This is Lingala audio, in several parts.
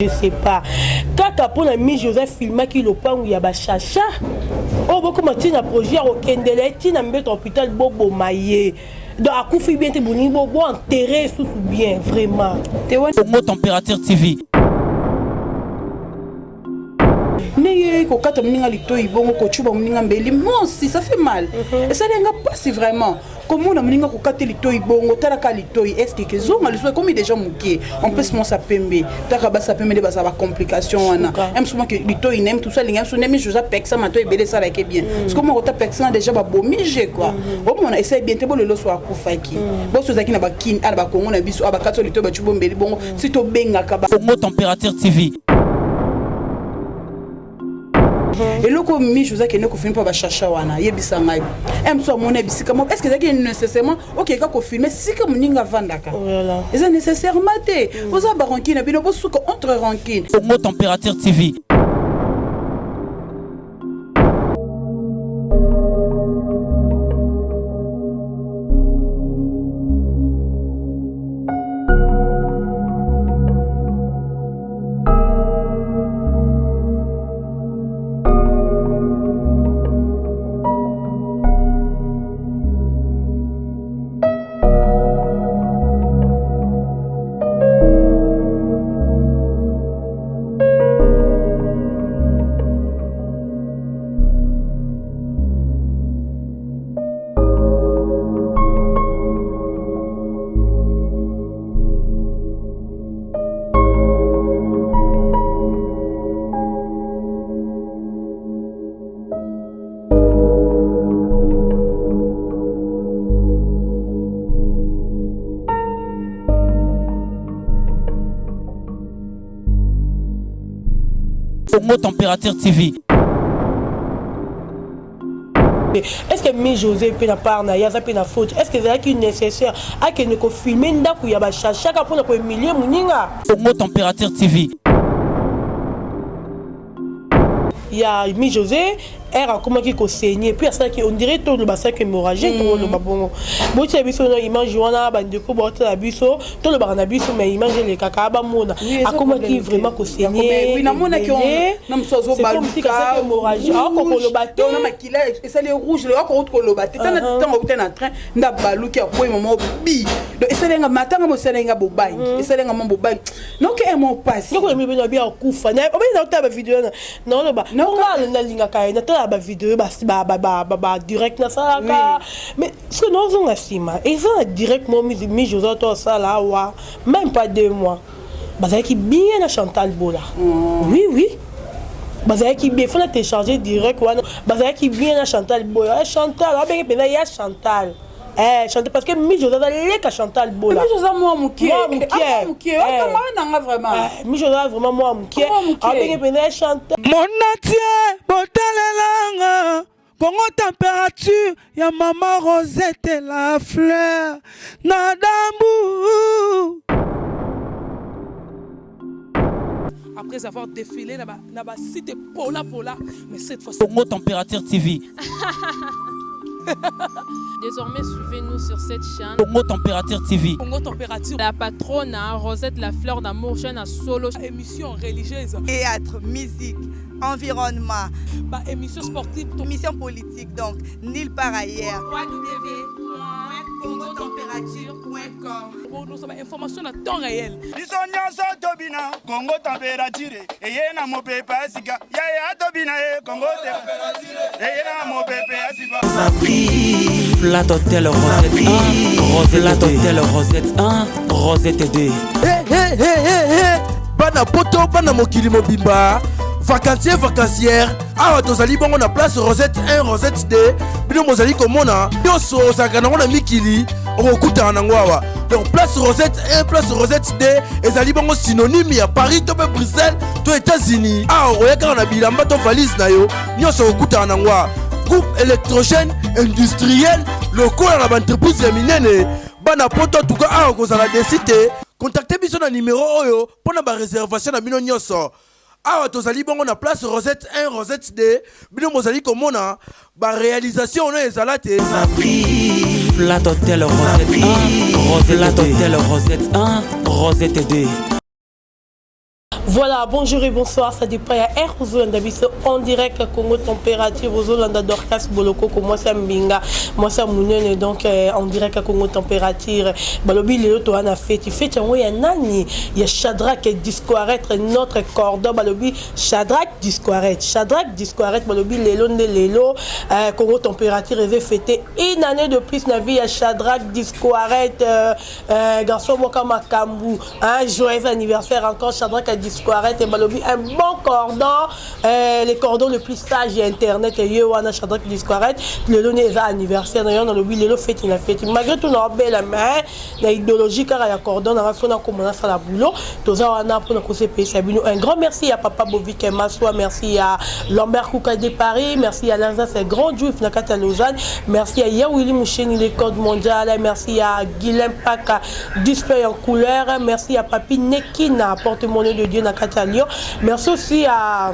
Je sais pas. Kaka pona mi Joseph filmaki lopangu ya ba Chacha. Oyo bokoma ti na projet ya kokendela ye ti na mbeto hôpital boboma ye. Donc akufi bien te bolingi bo bo enterrer susu bien vraiment. Congo Température TV. Ndenge kokata moninga litoyi bongo kocuba moninga mbeli mosi ça fait mal. Mhm. Esali nga pasi vraiment. Komona moninga kokate litoyi bongo tala ka litoyi est ce que kezonga lisusu ekomi déjà moke en plus mwasi pembe taka basi ya pembe nde bazala bacomplication wana mso moke litoyi na ye motu alinga mso nde misu apekisa matoi ebele esalaki bien mm. siko moko tapekisa na déjà babomi je kua mm. omona esali bien te bolelo so akufaki mm. boso ezalaki na bakini ala bakongo na biso abakati litoyi bacu bombeli bongo si tobengaka Congo Température TV. Eloko mijo oza kende kofilme mpo bashasha wana yebisa ngai eh, mosu amona bisika moko est ce que ezalaki nécessairement okeka kofilme sika moninga avandaka eza nécessairement te mm. oza barankine na bino bosuka entre rankine. Congo Température TV. Congo Température TV. Est-ce que Mi José pe na part na ye aza pe na faute? Est-ce que ezalaki nécessaire akende ko filmer ndako ya ba chachaka pona ko humilier muninga? Congo Température TV. Ya Mi José heure akomaki ko saigner puis asalaki on dirait toloba asalaki hémorragie mm. toloba bongo botia biso na image wana bandeko baotala biso tolobaka na biso mais image elekaka bamona akomaki vraiment ko saigner oui namonaki na mosusu azobaluka hémorragie akokoloba te na makila esali rouge le akoki koloba te tana ntango auta na train nda baluki akwei mama bi donc esali nga matanga mo esali nga bobangi esali nga mwa bobangi noke emo pasi noko emi bino abi akufa na obeyi na otala ba video na naoloba nga nalingaka ye natala ba video ba direct nasalaka mais soki naozonga nsima eza na direct mo mi José to asala awa même pas deux mois bazalaki bien na Chantal Bola mm. oui oui bazalaki bien fona télécharger direct wana bazalaki bien na Chantal Bola eh, Chantal abenge mpenza ya Chantal Eh, Chantal, parce que mi José aza leka Chantal Bola. Mi José mwa mokie. Mwa mokie. Ah, mokie. Eh. Ata nanga vraiment. Eh, mi José vraiment mwa mokie. Abenge mpenza Chantal. Monatie botalelanga Congo température ya mama Rosette la fleur na dambu. Après avoir défilé na ba, na ba site pola pola, mais cette fois Congo Température TV. Désormais, suivez-nous sur cette chaîne. Congo Température TV. Congo Température. La patronne, hein, Rosette la fleur d'amour, chaîne à solo. Émission religieuse. Théâtre, musique, environnement. Bah, émission sportive. Émission politique, donc, nulle part ailleurs. www.congotemperature.com Nous sommes information à temps réel. Biso nyonso tobina Congo température eye na mopepe ya sika yaya tobina ye Congo eye na mopepe ya sika. Flat Hotel Rosette 1, Rosette Flat Hotel Rosette 1, Rosette 2. Hey, hey, hey, hey, hey. Bana poto bana mokili mobimba vacancier vacancière awa tozali bongo na place Rosette 1 Rosette 2 bino bozali komona nyonso ozalaka nango na mikili okokutana nango awa donc place Rosette 1 place Rosette 2 ezali bongo synonyme ya Paris to mpe Bruxelles to États-Unis awa okoya kaka na bilamba to valise na yo nyonso okokutana nango awa groupe électrogène industriel lokola na baentreprise ya minene bana poto tuka awa kozala desi te contacte biso na numero oyo mpo na bareservation na bino nyonso awa tozali bongo na place Rosette 1 Rosette 2 bino bozali komona ba réalisation ono ezala te Flat Hotel Rosette 1 Rosette Hotel Rosette 1 Rosette 2. Voilà, bonjour et bonsoir, ça dépend ya R ozolanda biso en direct à Congo Température, ozolanda Dorcas Bolokoko, mwasi ya mbinga, mwasi ya munene, donc en direct à Congo Température. Balobi lelo to wana feti, feti yango ya nani? Ya Shadrach Discoiret, notre cordon, balobi Shadrach Discoiret, Shadrach Discoiret, balobi lelo nde lelo, Congo Température eze fêter une année de plus na vie ya Shadrach Discoiret, garçon moka makambu, hein, joyeux anniversaire encore Shadrach Discoiret, et balobi un bon cordon, le cordon le plus sage ya internet, ye wana Shadrach Discoiret, lelo ne eza anniversaire na yo, nalobi lelo feti na feti, malgré tout na bela mais na idéologie kaka ya cordon na nga komona sala boulot, toza wana mpona kosepelisa bino. Un grand merci à papa Bovik Maswa, merci à Lambert Kouka de Paris, merci à Lanza, c'est grand juif na kati ya Lausanne, merci à Yawili Moucheni le code mondial, merci à Guilain Paka display en couleur, merci à Papi Nekina porte-monnaie de Dieu na kati ya Lyon, merci aussi à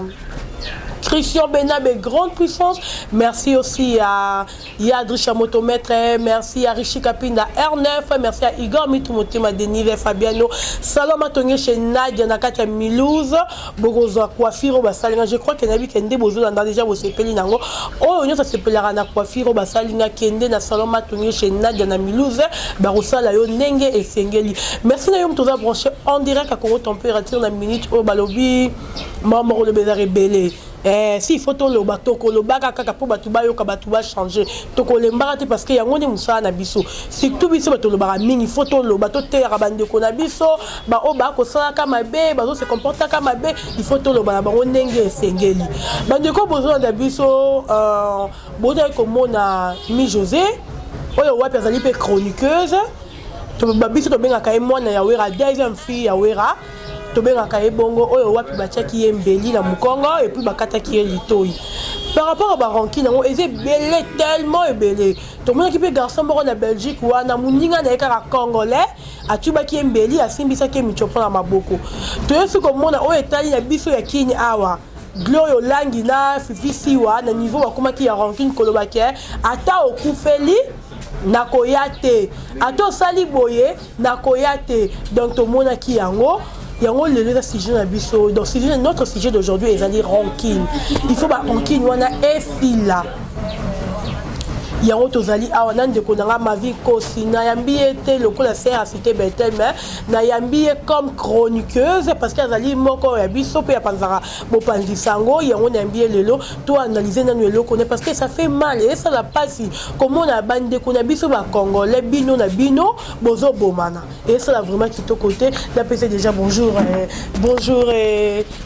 Christian Benabe, grande puissance. Merci aussi à Yadrisha Motomètre. Merci à Richie Kapinda R9. Merci à Igor Mitumotema Denis Fabiano. Salam à chez Nadia Nakata Milouz. Bokozwa coiffure basalinga. Je crois que nabi kende bozolanda déjà bosepeli nango. Oyo nyonso asepelaka na coiffure basalinga, kende na salon Matonge chez Nadia na Milouz. Bakosala yo ndenge esengeli. Merci na yo moto oza branché en direct à Congo Température na minute oyo balobi mama koloba eza ebele. Si il faut toloba, tokolobaka kaka mpo bato bayoka, bato bachange. Tokolembaka te parce que yango nde mosala na biso, surtout biso bato tolobaka mingi. Faut toloba, toteyaka bandeko na biso baoyo bakosalaka mabe, bazose comportaka mabe. Il faut toloba na bango ndenge esengeli. Bandeko bozolanda biso, bozali komona Mi José oyo wapi azali mpe chroniqueuse. Biso tobengaka ye mwana ya Wera, deuxième fille ya Wera, tobengaka ye bongo. Oyo wapi batiaki ye mbeli na mokongo et puis bakataki ye litoi par rapport à barancune yango eza ebele, tellement ebele. Tomonaki mpe garçon moko na Belgique wana, moninga na ye kaka congolais atubaki ye mbeli, asimbisaki ye michopo na maboko. Toyosi komona oyo etali na biso ya Kini awa, Gloire Olangi na Fifi Siwa, na niveau bakomaki ya rancune, kolobaki ata okufeli nakoya te, ata osali boye nakoya te. Donc tomonaki yango. Yango lelo eza sujet na biso. Donc sujet, notre sujet d'aujourd'hui ezali rancune. Il faut barancune wana esila. Yango tozali awa na ndeko na nga Mavi Kosi. Nayambi ye te lokola sœur ya Cité Betel, mais nayambi ye comme chroniqueuse parce que azali moko ya biso mpe apanzaka mopanzi sango. Yango nayambi ye lelo toanalyse nanu eloko ne parce que ça fait mal, esala mpasi komona bandeko na biso bacongolais, bino na bino bozobomana. Esala vraiment kitoko te. Napesa déjà bonjour, bonjour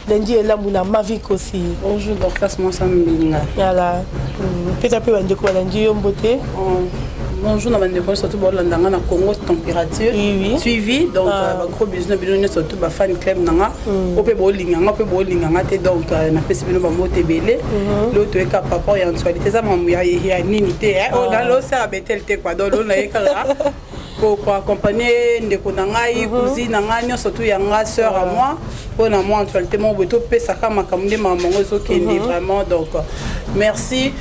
Nandi Elambu na Mavi Kosi. Bonjour Dorcas Mwasa Mbinga. Voilà, pesa mpe bandeko balandi yo mbote. Bonjour na bandeko nyonso bolanda nga na Congo Température. Oui. Suivi donc. Ah. Bagros bisous na bino nyonso, to bafan club na nga oyo mpe bolinga nga mpe bolinga nga te. Donc napesi bino bambote ebele. Lelo toyeka par rapport ya actualité, eza makambo ya nini te, oyo nalosala betel te quoi. Donc lelo naye kaka koaccompagne ndeko na ngai, cousine na ngai nyonso tu ya nga, sœur à moi, mpo na mwa actualité moko boye topesaka makambo nde makambo yango ezokende vraiment. Donc merci.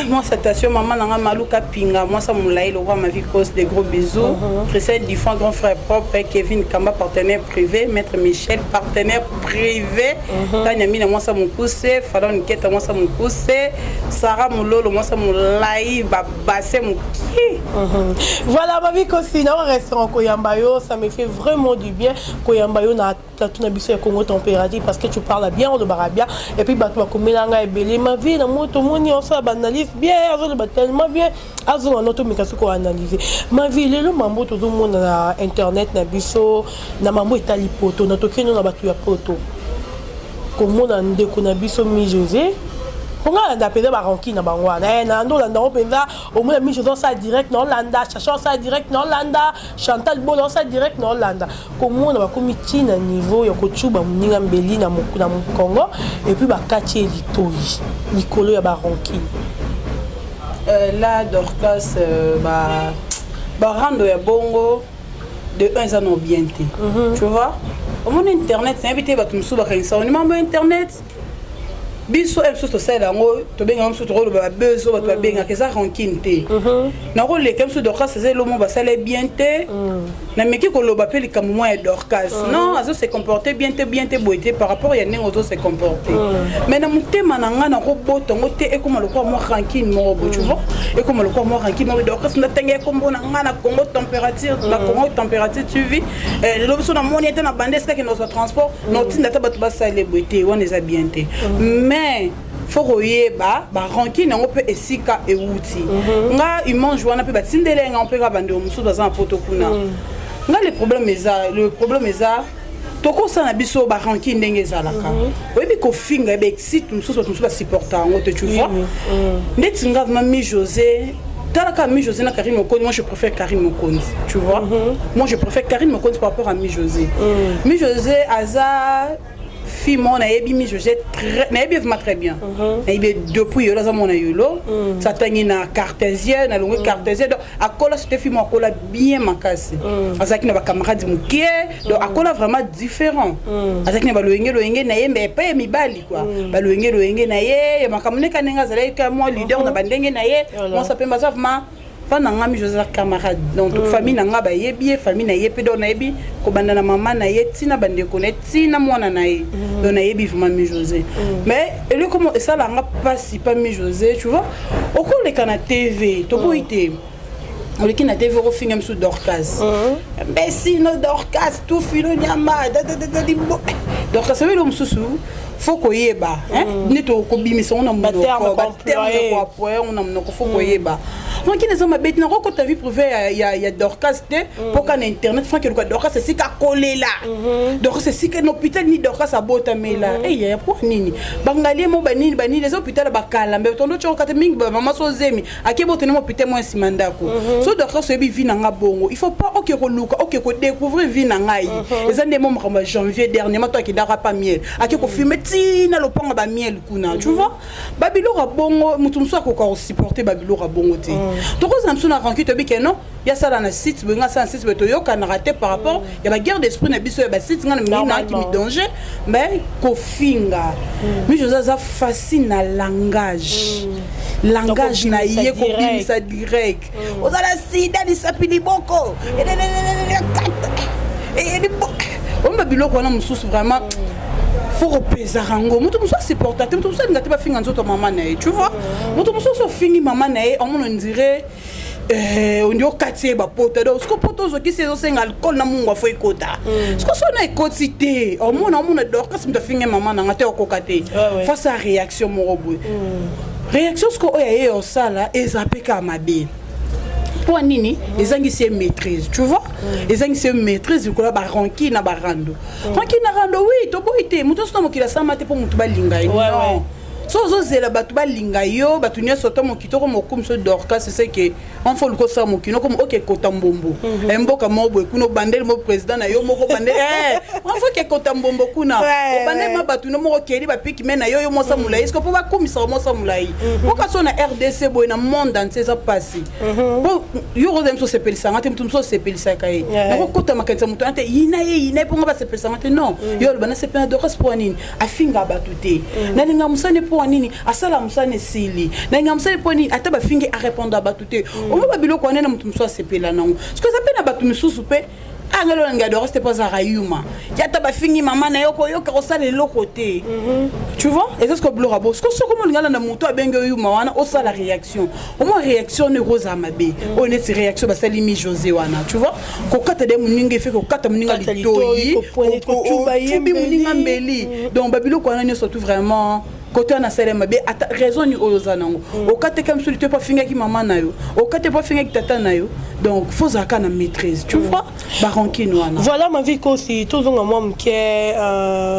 Moi, salutation maman na nga Maluka Pinga, mwasa molai lokwa Ma Vie Cause, des gros bisous. Christelle Dufont, grand frère propre, Kevin Kamba, partenaire privé, maître Michel, partenaire privé, Tania Mina, mwasa mokuse, Falon Nketa, mwasa mokuse, Sarah Mololo, mwasa molai babase moki. Voilà, Mavi Kosi, na restaurant koyamba yo, ça me fait vraiment du bien koyamba yo na tatu na biso ya Congo Température parce que tu parles bien, olobaka bien et puis bato bakomelanga ebele ma vie na moto omoni osala baanalyse bien, azoloba tellement bien, azonga no tomeka soki koanalyse ma vie. Lelo mambo tozomona na internet na biso na mambo etali poto na tokende na bato ya poto, komona ndeko na biso Mi José, mponga alanda mpenza barancune na bango wana. Na nde olanda yango mpenza, omona Mi José osala direct na olanda, Chacha osala direct na olanda, Chantal Bola osala direct na olanda, komona bakomi ntina niveau ya kocuba moninga mbeli na mokongo et puis bakati ye litoi likolo ya barancune. Là Dorcas, barando ya bongo de 1 eza no bien te. Tu vois, omoni internet, nayebi te, bato mosusu bakangisa oni mambo ya internet. Biso e mosusu tosalela yango, tobengaka mosusu, tokoloba babezo, bato babengaka eza rancune te. Nakoleka mosusu Dorcas, eza elomo basala bien te. Nameki koloba mpe likambo mwa ya Dorcas, non, azo se comporter bien te, bien te, boye te par rapport ya ndenge ozo se comporter. Mais na motema na ngai nakobota yango te, ekoma lokola mwa rancune moko boye, tu vois, ekoma lokola mwa rancune moko. Dorcas ndatangi ekombo na ngai na Congo Température, na Congo Température TV. Lelo biso namoni ete na bande esika kende kozwa transport, naotinda ata bato basala boye te, wana eza bien te. Mais faut koyeba barancune yango mpe esika ewuti. Nga image wana mpe batindele nga mpe kaka bandeko mosusu baza na poto kuna. Nga le problème eza tokosala na biso barancune ndenge ezalaka. Oyebi, kofinga ebe excite mosusu, bato mosusu basupporta yango te, tu vois. Ndeti nga vraiment, Mi José, talaka Mi José na Karine Mokonzi, moi je préfère Karine Mokonzi, tu vois. Moi je préfère Karine Mokonzi par rapport à Mi José. Mi José aza fille moko nayebi. Mi José nayebi vraiment très bien, nayebi depuis yolo, aza mwana yolo, satangi na Cartésien, nalongwe Cartésien. Donc akola, c'était fille moko akola bien makasi, azalaki na bacamarade mokie, donc akola vraiment différent. Azalaki na baloyenge loyenge na ye, mbe epai ya mibali quoi, baloyenge loyenge na ye ya makambo ndeka ndenge azalaki ka mwa leader na bandenge na ye. Mwasa pembe aza vraiment fa na nga. Mi José aza camarade, donc famille na nga bayebi ye, famille na ye mpe. Donc nayebi kobanda na mama na ye ntina bandeko na ye ntina mwana na ye. Donc nayebi vraiment Mi José. Mais eloko mo esalaka nga mpasi pa Mi José, tu vois, okoleka na TV, toboyi te, oleki na TV, okofinga misu Dorcas, mbesino Dorcas, tufino nyama Dorcas. Oyelo mosusu faut koyeba nde tokobimisa ngo na monoko, baterme koaployer ngo na monoko. Faut koyeba rancune eza mabe te. Nakokota vie privée ya Dorcas te, mpo ka na internet frank eluka Dorcas esika akolela, Dorcas esika na hôpital ni Dorcas abotamela. Eya, po nini bangalie mo banini banini, eza hôpital ya bakala mbe tondo tioko kate mingi. Bamama so ozemi ake botene mo hôpital mo nsima ndako. So Dorcas oyebi vie na nga bongo, il faut pas oke koluka, oke kodécouvrir vie na ngai. Eza nde mo makambo ya janvier dernièrement to akendaka pa miel, ake kofilmer ntina lopango bamiel kuna, tu vois. Babiloko ya bongo, moto mosusu akoka kosupporter babiloko ya bongo te. Tokozala mosusu na rancune, toyebi ke non, ya sala na site boye, nga asala na site boye, toyokanaka te par rapport ya baguerre d'esprit na biso ya basite. Nga na mingi naaki mi danger, mais kofinga Mi José aza facile na langage na ye, kobimisa direct. Ozala sida, lisapi, liboko omba, biloko wana mosusu vraiment faut kopesaka yango. Moto mosusu asupporta te, moto mosusu alinga te bafinga nzoto mama na ye, tu vois. Moto mosusu ofingi mama na ye, omona ondire ondi okati ye bapota. Donc siko poto ozokisi, ezosenga alcool na mungu afo ekota. Siko so na ekoti te, omona Dorcas moto afingi mama nanga te, okoka te face à réaction moko boye. Réaction siko oyo aye osala eza mpe kaka mabe. Mpo nini? Ezangisi ye maîtrise, tu vois, ezangisi ye maîtrise likolo ya barancune na barando. Rancune na rando, oui, toboyi te. Moto nyonso na mokili asama te mpo moto balinga ye. Non, so ozozela bato balinga yo, bato nyonso to mokili toko mokomi so Dorcas, c'est que enfin oluka osala mokili okomi oke kota mbombo, mboka moko boye kuna, obandeli mo président na yo moko, obandeli enfin oke kota mbombo kuna, obandeli ma bato no moko, okeli bapiki me na yo, yo mwasa molai siko mpo bakumisaka mwasa molai mpoka. So na RDC boye, na monde entier eza mpasi po yo kozala mosu osepelisanga te, moto mosu osepelisaka ye. Nakokota makanisa moto wana te, yina ye, yina ye mponga basepelisanga te. Non, yo oloba nasepela Dorcas mpo nini? Afinga bato te. Nalinga mosani mpo nini? Asala mosani esili. Nalinga mosani mpo nini? Ata bafingi, arépondre bato te. Omoi babiloko wana na moto mosusu asepela nango. Soki eza mpe na bato misusu mpe angeli olinga Dorcas te mpo azalaka yuma ye, ata bafingi mama na yo, koyoka kosala eloko te, tu vois. Eza siko biloko ya bo siko soki omolinga landa moto abengi yo yuma wana, osala réaction, omoi réaction wana ekozala mabe. Oyo neti réaction basali Mi José wana, tu vois, kokata de moninga efe, kokata moninga litoi, otubi moninga mbeli. Donc babiloko wana nyonso tout vraiment kote wana asali mabe. Ata raison ni oyo oza nango, okateka mosu lito mpo afingaki mama na yo, okate mpo afingaki tata na yo. Donc faut ozalaka na maîtrise, tu vois, barancune wana. Voilà, ma vie kosi tozonga mwa moke.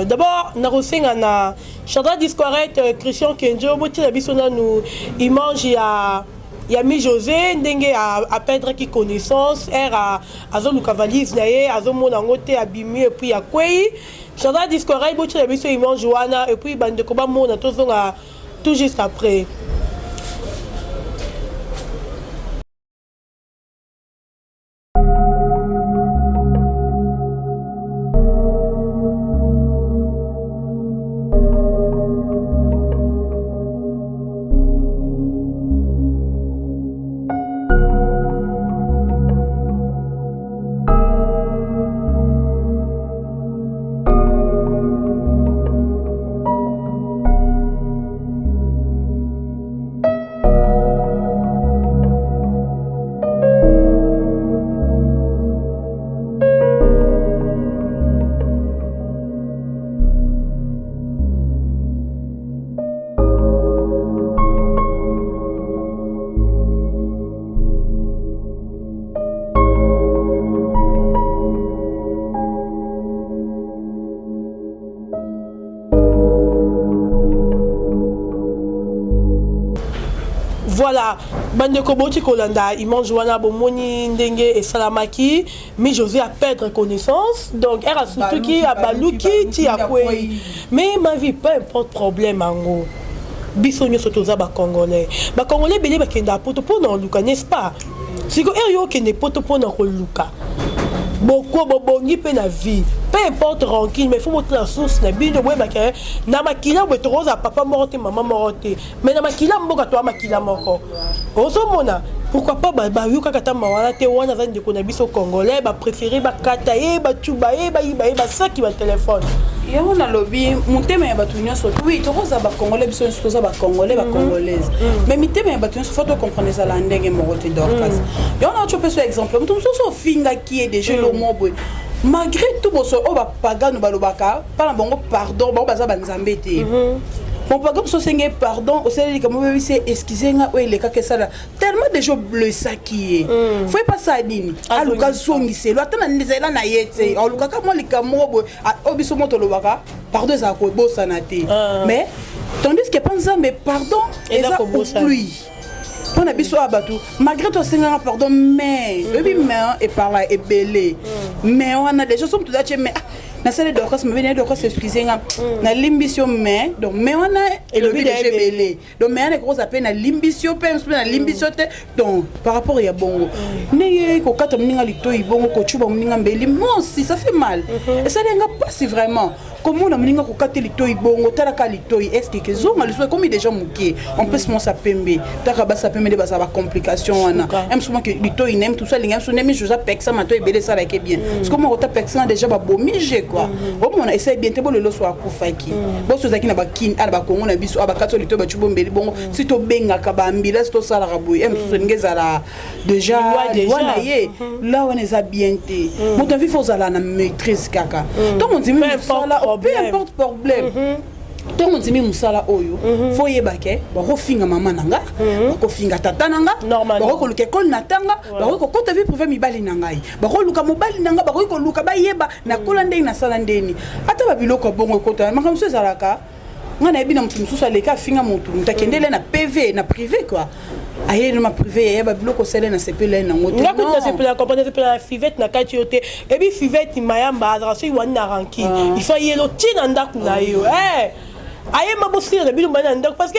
D'abord nakosenga na Chandra Discorette, Christian Kenjo, botiela biso nanu image ya Mi José ndenge aperdraki connaissance r, azoluka valise na ye, azomona yango te, abimi et puis akwei. Chandra Discorette, botiela biso image wana et puis bandeko bamona. Tozonga tout juste après. Voilà, bandeko, boti kolanda image wana, bomoni ndenge esalamaki. Mi José a perdre connaissance, donc ere asutuki, abaluki ti akwei. Mais ma vie, peu importe problème yango, biso nyonso toza Bacongolais. Bacongolais ebele bakendaka Poto mpona koluka, n'est-ce pas? Siko ere yo okende Poto mpona koluka boko bobongi mpe na vie, peu importe rancune, mais faut botala source na bino. Boyebaka na makila boye, tokozala papa moko te, mama moko te, mais na makila mboka toya makila moko. Ozomona, pourquoi pas bayokaka ata mawana te? Wana aza ndeko na biso congolais, bapréféré bakata ye, batuba ye, bayiba ye basaki, batelefone. Yango nalobi, motema ya bato nyonso, oui, tokozala Bacongolais, biso nyonso toza Bacongolais, Bacongolaise, mais mitema ya bato nyonso, faut tocomprendre, ezala ndenge moko te. Dorcas, yango na opesa exemple, moto mosusu ofingaki ye déjà elo boye, malgré tout boso oyo bapagano balobaka mpa na bango pardon, bango baza banzambe te. Bon, par exemple, osenge pardon, osaleli likambo, oyebisi excuse nga, oyo elekaka esala tellement déjà oblessaki ye, faut epasa nini, aluka azongiselo ata na nzela na ye te, alukaka mwa likambo moko boye oyo biso mo tolobaka pardon ezala kobosana te. Mais tandis que mpa Nzambe, pardon eza oubli. Mpo na biso oyo bato, malgré tosengaka pardon, mais oyebi, mais eparla ebele, mais wana déjà so moto atie mais nasali Dorcas mabe na Dorcas, excuse nga, nalimbisi yo, mais donc mais wana elobi déjà ebele. Donc mais wana ekokoza mpe nalimbisi yo, mpe mpe nalimbisi yo te. Donc par rapport ya bongo, ndenge kokata moninga litoi bongo, kocuba moninga mbeli, mosi, ça fait mal. Esali nga mpasi vraiment komona moninga kokata litoi bongo. Talaka litoi, est ce que kezonga lisusu? Ekomi déjà moke. En plus mwasi pembe, taka basi pembe nde bazala bacomplication wana. Mosu moke litoi na ye, motu alinga mosu nde mijoza pekisa mato ebele, esalaki bien. Parce que moko ta pekisa déjà, babomi je quoi. Omona esali bien te. Bolelo so akufaki, boso ozalaki na Bakini, na Bakongo na biso, bakati litoi, bacu bombeli bongo. Si tobengaka baambulance, tosalaka boye, mosusu elingi ezala déjà liwa na ye. La wana eza bien te. Moto avi, faut ozala na maîtrise kaka ntongo ondimi mosala, peu importe problème. Ntongo ondimi mosala oyo, faut oyeba ke bakofinga mama na nga, bakofinga tata na nga, bakoki koluka ekole na tanga, bakoki kokota vie privée mibali na ngai, bakoluka mobali na nga, bakoki koluka bayeba nakola ndenge, nasala ndeni. Ata babiloko ya bongo ekota, makambo mosusu ezalaka. Ngai nayebi na moto mosusu aleki afinga motu, moto akendele na PV, na privé quoi, ayeli ma privé, yayeba biloko osele na sepele nango te. Nga kuti nasepela comprendre, nasepela na Fivete na kati yo te. Ebi Fivete Mayamba azalaka soki wani na rancune, il faut ayelo ntina ndako na yo, ayeba bosila na bino bani na ndako, parce que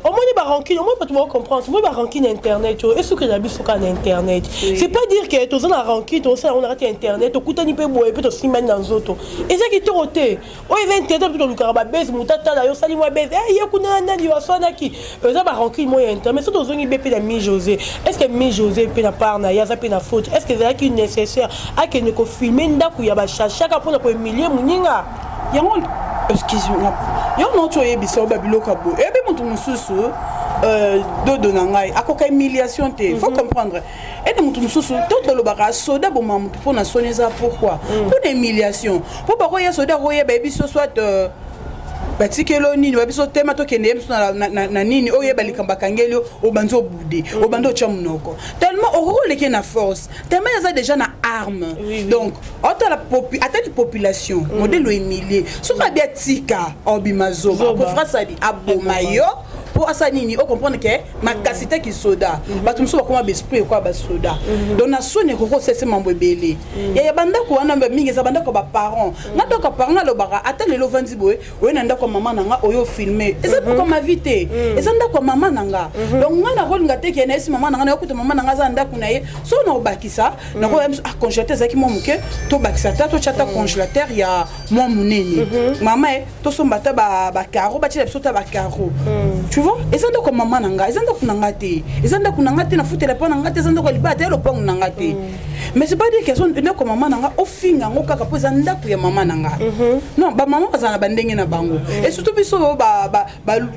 omoni barancune, omoni bato bacomprendre, omoni barancune internet oyo esukela na biso kaka na internet. C'est pas dire que toza na rancune, tozosala yango na kati ya internet, tokutani mpe boye mpe tosimbani na nzoto, eza kitoko te. Oyo eza internet mpe tolukaka babese, moto atala yo, osali mwa bese, ye kuna nani baswanaki. Eza barancune moko ya internet. So tozongi be mpe na Mi José. Est ce que Mi José mpe na part na ye aza mpe na faute? Est ce que ezalaki nécessaire akende kofilmer ndako ya bashashaka mpona kohumilie moninga? Yango, excuse, yango nauti oyebisa oyo babiloko ya boye. Oyebi moto mosusu, dodo na ngai akoka humiliation te. Faut comprendre ete moto mosusu to tolobaka soda boma motu mpo na soni eza pourquoi? Mpo na humiliation, mpo bakoya soda akoyeba yebi so soit batikeli oyo nini, babiso tema tokende ye biso na nini oyo oyeba likambo akangeli yo, obandi obude, obandi otya monoko, tellement okoki oleki na force, tellement eza déjà na arme. Donc otala atali population modèle ohumilie, soki abi atika obima zoba, akofra asali aboma yo mpo asala nini? Ocomprendre ke makasi te kisoda. Bato mosusu bakoma baesprit ekoya basoda. Donc na soni ekoki osese mambo ebele. Yaya, bandako wana mingi eza bandako ya baparent. Nga ndako ya parent alobaka, ata lelo ovandi boye, oye na ndako ya mama na nga, oyo filme, eza ndako ya mavi te, eza ndako ya mama na nga. Donc nga nakolinga te ke nayesi mama na nga, nayokuta mama na nga aza na ndako na ye. So na obakisa, nakoya biso, ah, congélateur ezalaki mwa moke, tobakisa ta, totya ta congélateur ya mwa monene. Mama e, tosomba ata bacarreaux, batiela biso ta bacarreaux, tu vois. Eza ndako ya mama na nga, eza ndako na nga te, eza ndako na nga te, nafutela mpo na nga te, eza ndako ya libala te, ya lopango na nga te. Mais c'est pas dire que ndako ya mama na nga ofinga yango kaka mpo eza ndako ya mama na nga. Non, bamama bazala na bandenge na bango, et surtout biso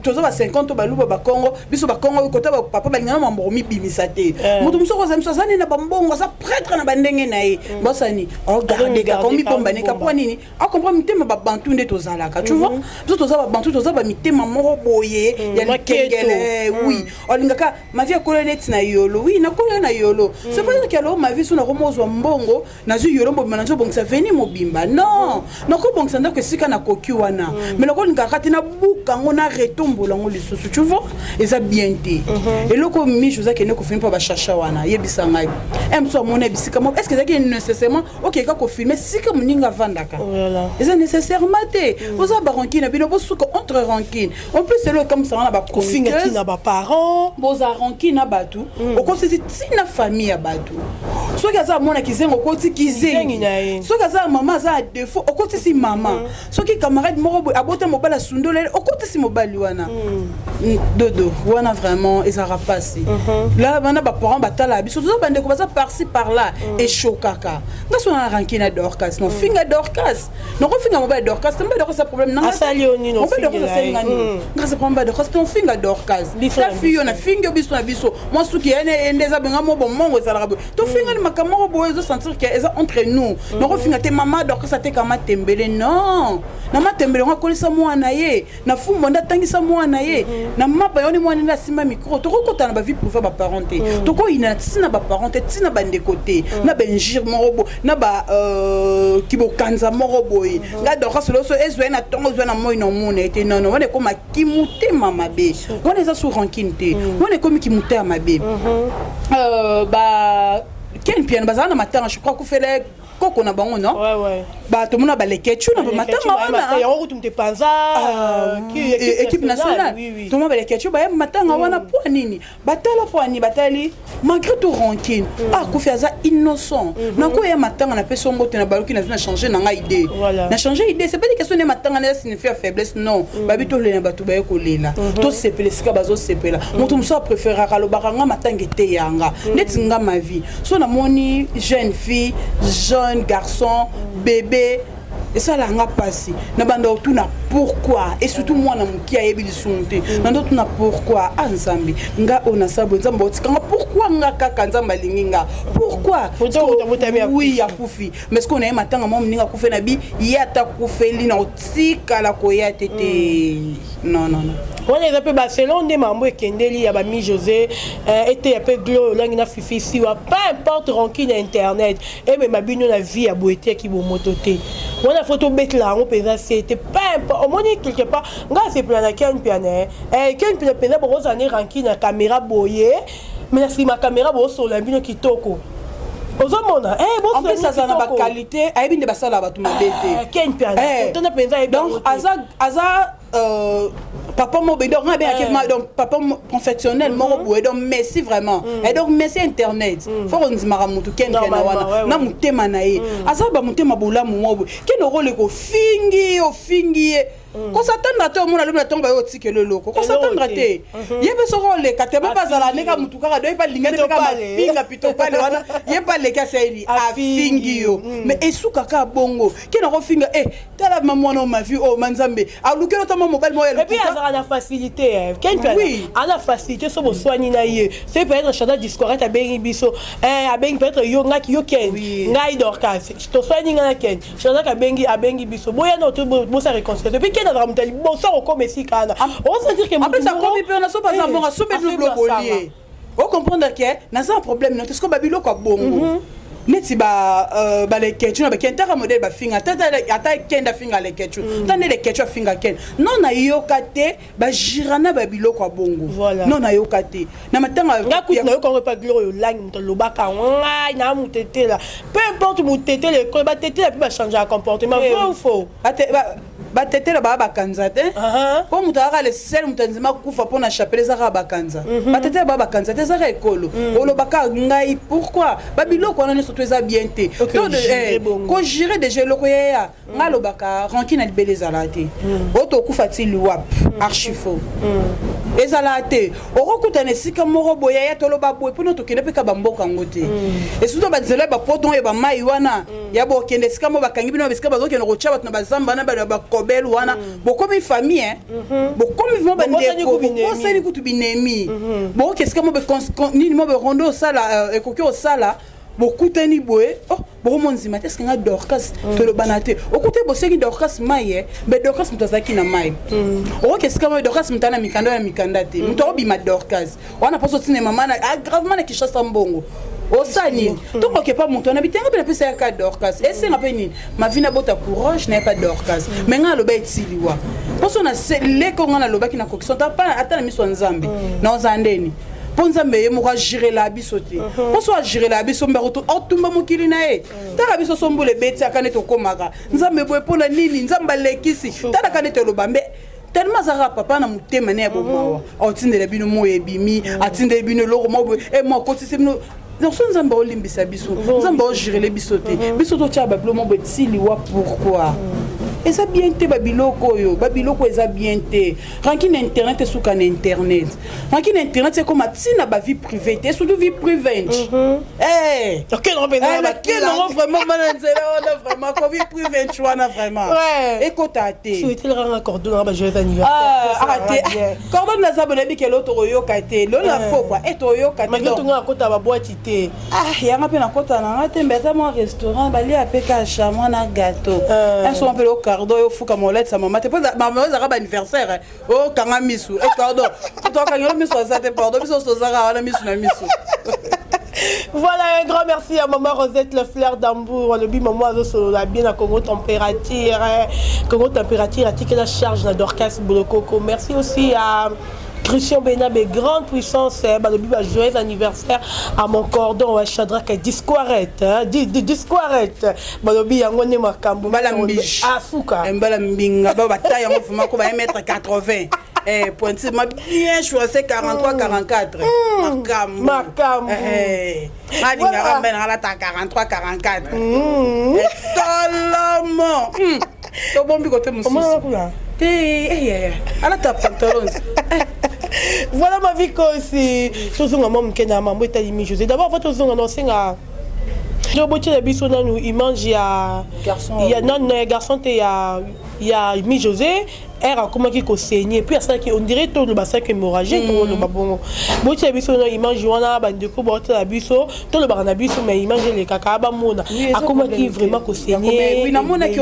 toza ba 50 to Baluba, Bakongo. Biso Bakongo, kota bapapa balingana mambo komibimisa te. Moto mosusu akozala miso aza nde na bambongo, aza prêtre na bandenge na ye, bosani ogarde kaka, omibomba neka mpo nini? Acomprendre mitema babantu nde tozalaka, tu vois. Biso toza babantu, toza bamitema moko boye. Ya likengele, oui. Olingaka ma vie akola neti na yolo. Oui, nakola na yolo. C'est pas dire que alors ma vie so nakomozwa mbongo, nazwi yolo mobimba, nazobongisa veni mobimba. Non, nakobongisa ndako esika nakoki wana, mais nakolingaka te nabuka yango, na retombola yango lisusu, tu vois, eza bien te. Eloko mi José akende kofilmer mpo bashasha wana, yebisa ngai mosu amona bisika moko, est ce que ezalaki nécessairement okeka kofilmer sika moninga avandaka? Eza nécessairement te. Oza barancune na bino, bosuka entre rancune. En plus, elo ekamisanga na Kofinga ntina baparent. Boza rancune na bato, okosisi ntina famille ya bato. Soki aza mwana kizengi, okoti kizengi. Soki aza mama, aza ya défaut, okotisi mama. Soki camarade moko boye abota mobali, asundolele, okotisi mobali wana. Dodo wana vraiment ezalaka mpasi. La wana baparent batala biso, toza bandeko, baza par-ci par-là, eshokaka nga. So na rancune na Dorcas, nofinga Dorcas, nakofinga mobali Dorcas te. Mobali Dorcas a problème. Asali yo nini? Mobali Dorcas asali nga nini? Nga sa problème Dorcas te, ofinga Dorcas ta fi yo, nafingi yo. Biso na biso, mwa suki ye nde eza benga mo bomongo, ezalaka boye, tofingani makambo moko boye, ezosentir ke eza entre nous. Nakofinga te mama Dorcas ateka matembele. Non, na matembele yango akolisa mwana ye, na fumbo nde atangisa mwana ye, na mapa yango nde mwana nde asimba micro. Tokokota na bavie privée baparent te, tokoyina ntina baparent te, ntina bandeko te, na bainjure moko boye, na bakibokanza moko boye. Nga Dorcas loso ezwa ye na ntongo, ezwa na moi na omona ye te. Nono, wana ekóma kimutema mabe, wana eza su rancune te, wana ekómi kimutema mabe. Ba Ken Piano bazala na matanga, je crois akufela koko na bango, non? Bato mona balekecu na bamatanga wana. Yango kutu moto epanza. Équipe nationale, tomona balekecu baya matanga wana. Mpo nini batala? Mpo ani batali? Malgré tout rancune, akufi, aza innocent. Nakoya matanga, napesi yango te, na baluki, nazwi na change na ngai idée, na change idée. C'est pas dire question ne matanga na signifie ya faiblesse, non. Babi tolela, bato baye kolela, tosepela esika bazosepela. Moto mosusu apréféraka, alobaka nga matanga eteyanga neti nga ma vie. So namoni jeune fille, jeune garçon, bébé, esalanga mpasi na banda otuna pourquoi, et surtout mwana moke ayebi lisumu te. Nanda otuna pourquoi. A Nzambe, nga oyo nasala boye, Nzambe otikanga pourquoi? Nga kaka Nzambe alingi nga pourquoi? Oui, akufi, mais ce que onaye matanga mwa moninga akufi na bi ye, ata akufeli na otikala koya te te, non, non, non. Wana eza mpe baselon nde mambo ekendeli ya bami José eteya mpe glo olangi na Fifi Siwa. Peu importe rancune ya internet emema bino na vie ya boye te, yaki bomoto te. Wana fo tobetela yango mpenza se te. Peu importe, omoni quelque part ngai asepela na Ken Piana. Ken Piana mpenza, bokozala ne rancune na caméra boye, mais na nsima caméra bosola bino kitoko, ozomona. En plus aza na baqualité, ayebi nde basala bato mabe te. Ken Piana otona mpenza ayebi. Donc aza papa moko boye, donc nga abengaki donc papa professionnel moko boye, donc merci vraiment. Et donc merci internet, fo kondimaka motu Ken Piana wana na motema na ye, aza bamotema bolamu moko boye. Ken okoleka, ofingi ye, ofingi ye, kosatendre te. Omona lobi na ntongo baye otikela eloko, kosatendre te. Ye mpe soki oleka te, mpe azala ndeka motu kaka do ye mpe alingani mpe kaka mafinga pitopale wana, ye mpe aleki, asali afingi yo, mais esukaka bongo. Ke nakofinga e tala ma mwana o mavi oyo ma Nzambe alukeli ota mwa mobali moko ya Et puis azalaka na facilité. Ken mpe aza na facilité. So boswani na ye, soki peut-être Chanda Discorete abengi biso, abengi peut-être yo, ngaki yo Ken, ngai Dorcas, toswani ngai na Ken, Chandaka abengi biso, boyana bosa réconciliation. Et puis Ken azalaka moto ya liboso akokoma esika wana, osentir ke En plus akomi mpe wana, so baza mbongo, asombi biloko olie, ocomprendre ke naza na problème no te. Siko babiloko ya bongo neti balekecu na bakende taka modele bafinga, ata kende afinga lekecu, ta nde lekecu afinga kende, non, nayoka te bajirana babiloko ya bongo, non, nayoka te na matanga. Nga kutu nayoka yango epa Gloire oyo olangi, moto alobaka ngai na motetela. Peu importe motetela, ekolo batetela mpe bachangeaka comportement, vrai ou faux? Batetela baa bakanza te, mpo moto azaka le seul moto andima kufa mpo na chapelet, ezaka bakanza. Batetela baa bakanza te, ezaka ekolo. Olobaka ngai pourquoi babiloko wana nyonso to eza bien te, kogire déjà eloko yaya. Ngai alobaka rancune na libele ezala te. Oyo tokufa ti liwap archifaux ezala te. Okokutana esika moko boye, yaya, toloba boye mpona tokende mpe ka bamboka yango te, esuto banzela ya bapoto oyo bamai wana ya bokende esika moko, bakangi bino esika bazokende kotya bato na bazamba na bato bakobele wana, bokomi famille, bokomi vraiment bandeko, bokosani kutu binemi, bokoki esika mo nini mo berondo osala ekoki osala, bokutani boye, oh. Bokomonzima te, eske nga Dorcas tolobana te? Okute bosengi Dorcas mai e me Dorcas moto azalaki na mai. Okoki esika mai Dorcas moto ana mikanda oyo ya mikanda te, moto akobima Dorcas wana mposo otina mama na gravement na Kinshasa, mbongo osala nini? Tokoke pa moto wana bitenga mpe napesa yaka Dorcas, esenga mpe nini? Mavi nabota courage naye pa Dorcas. Me ngai aloba etiliwa mposo na leko, ngai nalobaki na kokisa ata na miso ya Nzambe naozala ndeni, mpo Nzambe ye moko agirela biso te. Mpo so agirela biso, mbako otumba mokili na ye. Tala biso, so mbula ebetiaka nde tokomaka Nzambe boye mpona nini? Nzambe alekisi. Talaka nde toloba mbe tellement azalaka papa na motema ne ya bomawa, aotindela bino moyo ebimi, atindeli bino eloko moko boye, e mo akotisi bino. Donc so Nzambe aolimbisa biso, Nzambe aogirele biso te. Biso totya babilo mo boye tiliwa. Pourquoi eza bien te? Babiloko oyo, babiloko eza bien te. Rancune internet esuka na internet. Rancune internet ekoma ntina bavie privée te, surtout vie privée. Nakenango vraiment mana nzela wana, vraiment ko vie privée wana vraiment ekota te. Te, cordon naza boye, nayebi ke lelo tokoyoka te, lelo na pokwa e toyoka te. Akota babwati te. Yanga mpe nakota nanga te, mbe ata mwa restaurant balia mpe ka chamoi na gâteau un mpe lo cordon oyo ofukama olatisa mama te, mpo mama ozalaka baanniversaire okanga misu e cordon tokangelo misu aza te. Pardon, biso tozaka wana misu na misu. Voilà, un grand merci à maman Rosette Le Fleur d'Ambour. Le bi maman azo solo la bien à Congo Température. Congo Température a la charge na Dorcas Bolokoko. Merci aussi à Christian Benabe, grande puissance, bah, le bah, joyeux anniversaire à mon cordon, ouais, Shadrach Disquaret, hein, Disquaret, balobi yango nde makambo. Mbala mbiji. Afuka. Mbala mbinga ba bataille yango vraiment ko ba 1 mètre 80. Eh, pointure ma bien choisi, 43 44, makambo. Makambo. Eh, alingaka mbe nanga alata 43 44 etolomo tobombi kote mosusu te, alata pantalon. Voilà, ma vie kosi tozonga mwa moke na mambo etali Mi José. D'abord faut tozonga na osenga botiela biso nanu image ya nanu ya garçon te, ya Mi José r akomaki kosaigner, puis asalaki, on dirait toloba asalaki hémorragie. Toloba bongo, botiela biso na image wana, bandeko baotela biso, tolobaka na biso, mais image elekaka, bamona akomaki vraiment kosaigner. Namonaki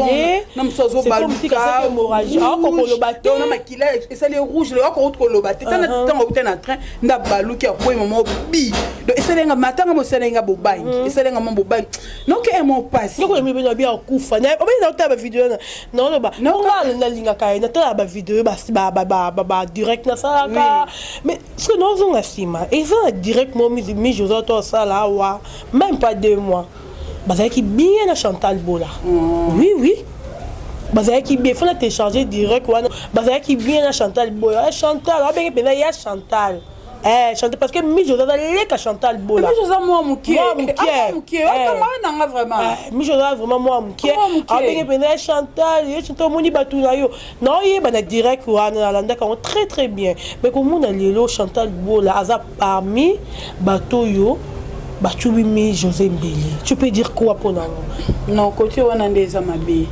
na mosu azobaluka. Hémorragie, akokoloba te. Na makila esali rouge, akouti koloba te. Ntango auti na train nde abaluki, akwei mama bi. Donc esalenga matanga mo, esalenga bobangi, esalenga mo bobangi noke emo pasi. Ndeko yemi bino abi akufa, obeyi na otala bavideo wana, naoloba nga nalingaka ye, natalaka bavideo badirect nasalaka, mais soki naozonga nsima, eza na direct mo Mi José to asala awa, même pas 2 mois, bazalaki bien na Chantal Bola. Oui, bazalaki bien, fona télécharger direct wana, bazalaki bien na Chantal Bola. Chantal abenge mpenza ya Chantal. Eh, Chantal, parce que Mi José aleka Chantal Bola. Mi José mwa moke. Mwa moke. Moke okanga nanga vraiment. Mi José vraiment mwa moke. Abenge mpenza ya Chantal, ye Chantal, omoni bato na yo naoyeba na direct wana, nalandaka yango très très bien. Mais komona lelo Chantal Bola aza parmi bato oyo bacubi Mi José Mbeli, tu peux dire quoi mpona yango? Non, côté wana nde eza mabe.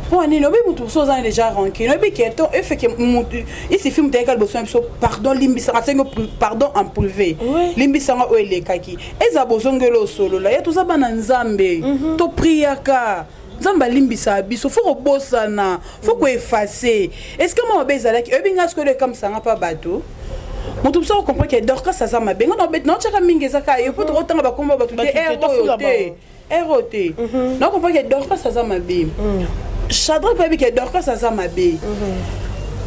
Mpo nini? Oyebi motu mosusu oza déjà rancune, oyebi ke to efeke motu isifi, moto ayeka liboso na biso, pardon, limbisanga, asengi pardon en privé, limbisanga oyo elekaki, eza bozongeli osolola ye. Toza bana Nzambe, topriaka Nzambe alimbisaka biso. Faut kobosana, faut koeffacer est-ce mwa mabe ezalaki. Oyebi ngai sikoyo ekamisanga mpa bato, moto mosusu akocomprendre ke Dorcas aza mabe. Nga naotiaka mingi, eza kaka yo mpo tokotanga bakombo bato te, ere oyo te, ere oyo te. Naocomprendre ke Dorcas aza mabe, Shadrack mpe ayebi ke Dorcas aza mabe,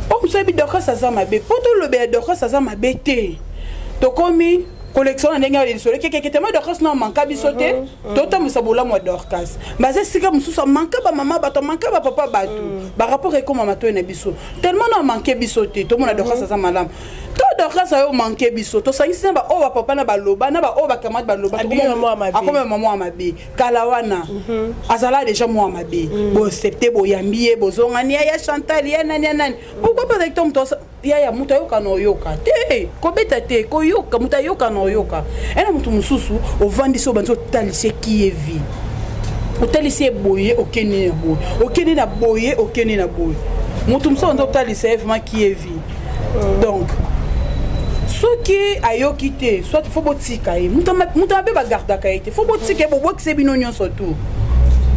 oyo mosusu ayebi Dorcas aza mabe. Mpo tolobela Dorcas aza mabe te, tokomi collection na ndenge ya lisolo kekeke tema. Dorcas na amanka biso te, totambwisa bolamu ya Dorcas, baza esika mosusu amanka bamama bato, amanka bapapa bato, barapport ekóma matoi na biso tellement na amanke biso te. Tomona Dorcas aza malamu to Dorcas ayo manke biso, tosangisi na baoyo bapapa na baloba na baoyo bakamati baloba, akoma mama ya mabe. Kala wana azala déjà mwa mabe, boaccepte, boyambi ye, bozongani ya Chantal ya nani ya nani. Pourquoi pas avec to moto yaya, moto ayoka na oyoka te, kobeta te, koyoka, moto ayoka na oyoka. Ena moto mosusu ovandisi oyo bandi otalisi eki ye vie, otalisi ye boye, okende na boye, okende na boye, okende na boye. Moto mosusu bandi otalisa ye vraiment ki ye vie. Donc Soki ayoki te, soit faut botika ye. Moto mabe bagardaka ye te, faut botika ye, bobwakisa bino nyonso tu.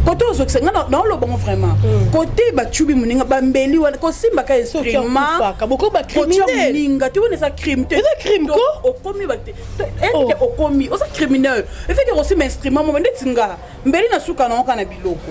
Kote ozokisa nga naoloba ngo vraiment, kote bacubi moninga bambeli wana, kosimbaka instrument, kotia moninga te, wana eza crime te. Eza crime ko? Okomi ete okomi oza criminel efeke kosimba instrument moko ndeti nga mbeli. Nasuka nango kaka na biloko,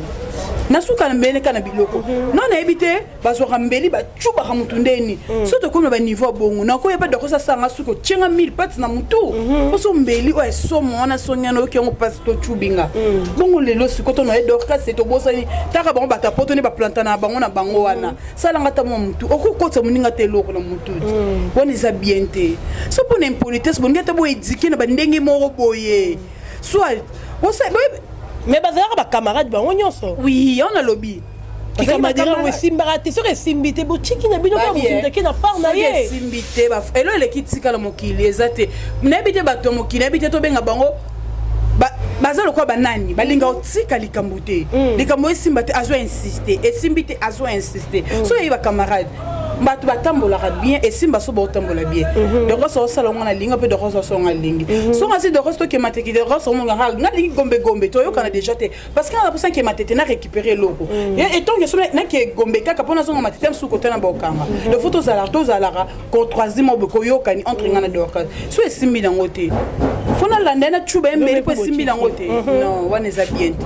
nasuka na mbeli kaka na biloko. No, nayebi te, bazwaka mbeli, bacubaka motu ndeni. So tokomi na baniveau ya bongo, nakoyeba doko osasanga suki, otienga mille pati na motu, poso mbeli oyo esomo wana, songi wana, oyoki yango mpasi, tocubinga bongo. Lelo siko to naye Dorcas, tobosani taka bango bato ya poto nde baplanta na bango na bango wana. Salanga ata mwa motu, okokotisa moninga te eloko na motu te, wana eza bien te. So mpo na impolitesse, boningi ata boéduquer na bandenge moko boye, soit Mais bazalaka bacamarade bango nyonso. Oui, yango nalobi. Kikamadira yango esimbaka te. Soki esimbi te, botiki na bino kaka, moto ake na part na ye. Esimbi te, elo eleki tikala mokili eza te. Nayebi te, bato ya mokili, nayebi te, tobenga bango baza lokola banani, balinga kotika likambo te. Likambo esimba te, azo insiste, esimbi te, azo insiste. So oyebi bacamarade, bato batambolaka bien, esimba so baotambola bien. Dorcas osala ngo nalingi mpe, Dorcas osala ngo alingi. So ngasi Dorcas tokema teki, Dorcas omonga nga lingi gombe gombe, toyokana déjà te, parce que nga na posa nkema tete na récupérer eloko etonge. So nake gombe kaka mpo nazonga matete mosusu kota na bokanga. Le faut tozalaka courtoisie moko boye, koyokani entre nga na Dorcas. So esimbi nango te, faut nalanda ye na cuba ye mbeli mpo esimbi nango te. Non, wana eza bien te.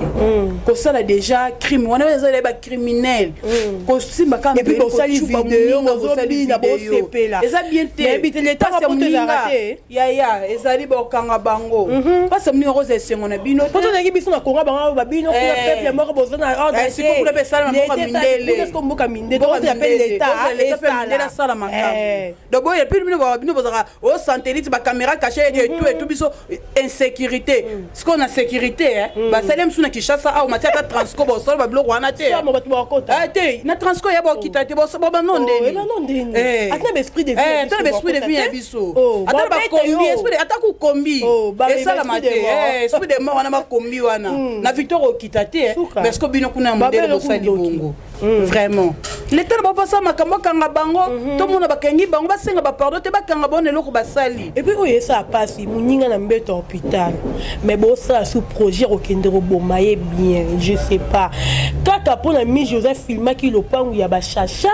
Kosala déjà crime wana, eza bacriminel kosimba. Et puis bosali video, bozobina, bosepela. Eza bien te. Nayebi te, leta Pasi ya poto ezalaka moninga, te. Yaya, ezali bokanga bango, mpasi ya moninga kozala esengo na bino te. Po tozalaki biso na Kongo, bango babino kuna, peuple moko boza na ordre. Eh, sikoyo kuna mpe esalama mboka mindele. Kuna sikoyo mboka mindele, tozela mpe leta. Leta mpe mindele asala makambo. Donc boye epuis bino bozalaka o satellite, bacaméra caché etu etu. Biso insécurité, sikoyo na sécurité basali mosu na Kinshasa awa, matia ata Transco, bosala babiloko wana te. Somo, bato bakota. Eh, te, na Transco ya bakokita te, bano ndeni. Ebano ndeni. Ata na baesprit de vie na ata na biso baesprit de vie bakota ya te. biso, Oh, ata na babeta bakombi yo. ata kukombi Oh, esalama esprit te. de mort. Eh, esprit de mort wana, bakombi wana na Victoire okita te. Suka. Mais ce bino kuna ya mondele Babele bosali kundoki. bongo, vraiment leta na bapasa makambo, akanga bango, tomona bakangi bango, basenga bapardon te, bakanga bango na eloko basali. Et puis oyo esala mpasi, moninga na mbeto ya hôpital, mais bosala su projet kokende koboma ye bien. Je sais pas, kaka mpo na mi Joseph filmaki lopangu ya bashasha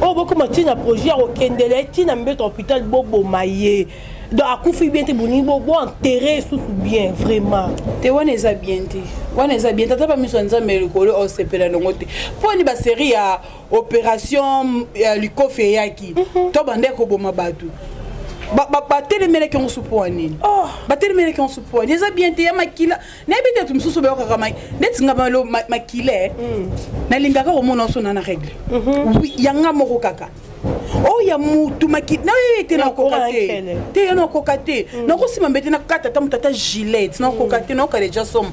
oyo, bokoma ntina projet ya kokendela ye ntina mbeto ya hôpital, boboma ye. Donc akufi bien te, bolingi boenterre susu bien, vraiment. Te, wana eza bien te, wana eza bien. Tata bamiso ya Nzambe likolo osepela nango te. Mpo ni basérie ya opération ya likofi eyaki to bande koboma bato, batelemelaki yango su mpo ya nini? Batelemelaki yango su mpo ya nini? Eza bien te ya makila. Nayebi te, bato mosusu bayokaka neti nga malo makila, nalingaka komona oso na na règle. Oui, yanga moko kaka oyo ya mutu maki nayoye te, nakoka te te, yo nakoka te, nakosimba mbe te, nakata ata moto ata gilette, nakoka te, nakoka deja somo.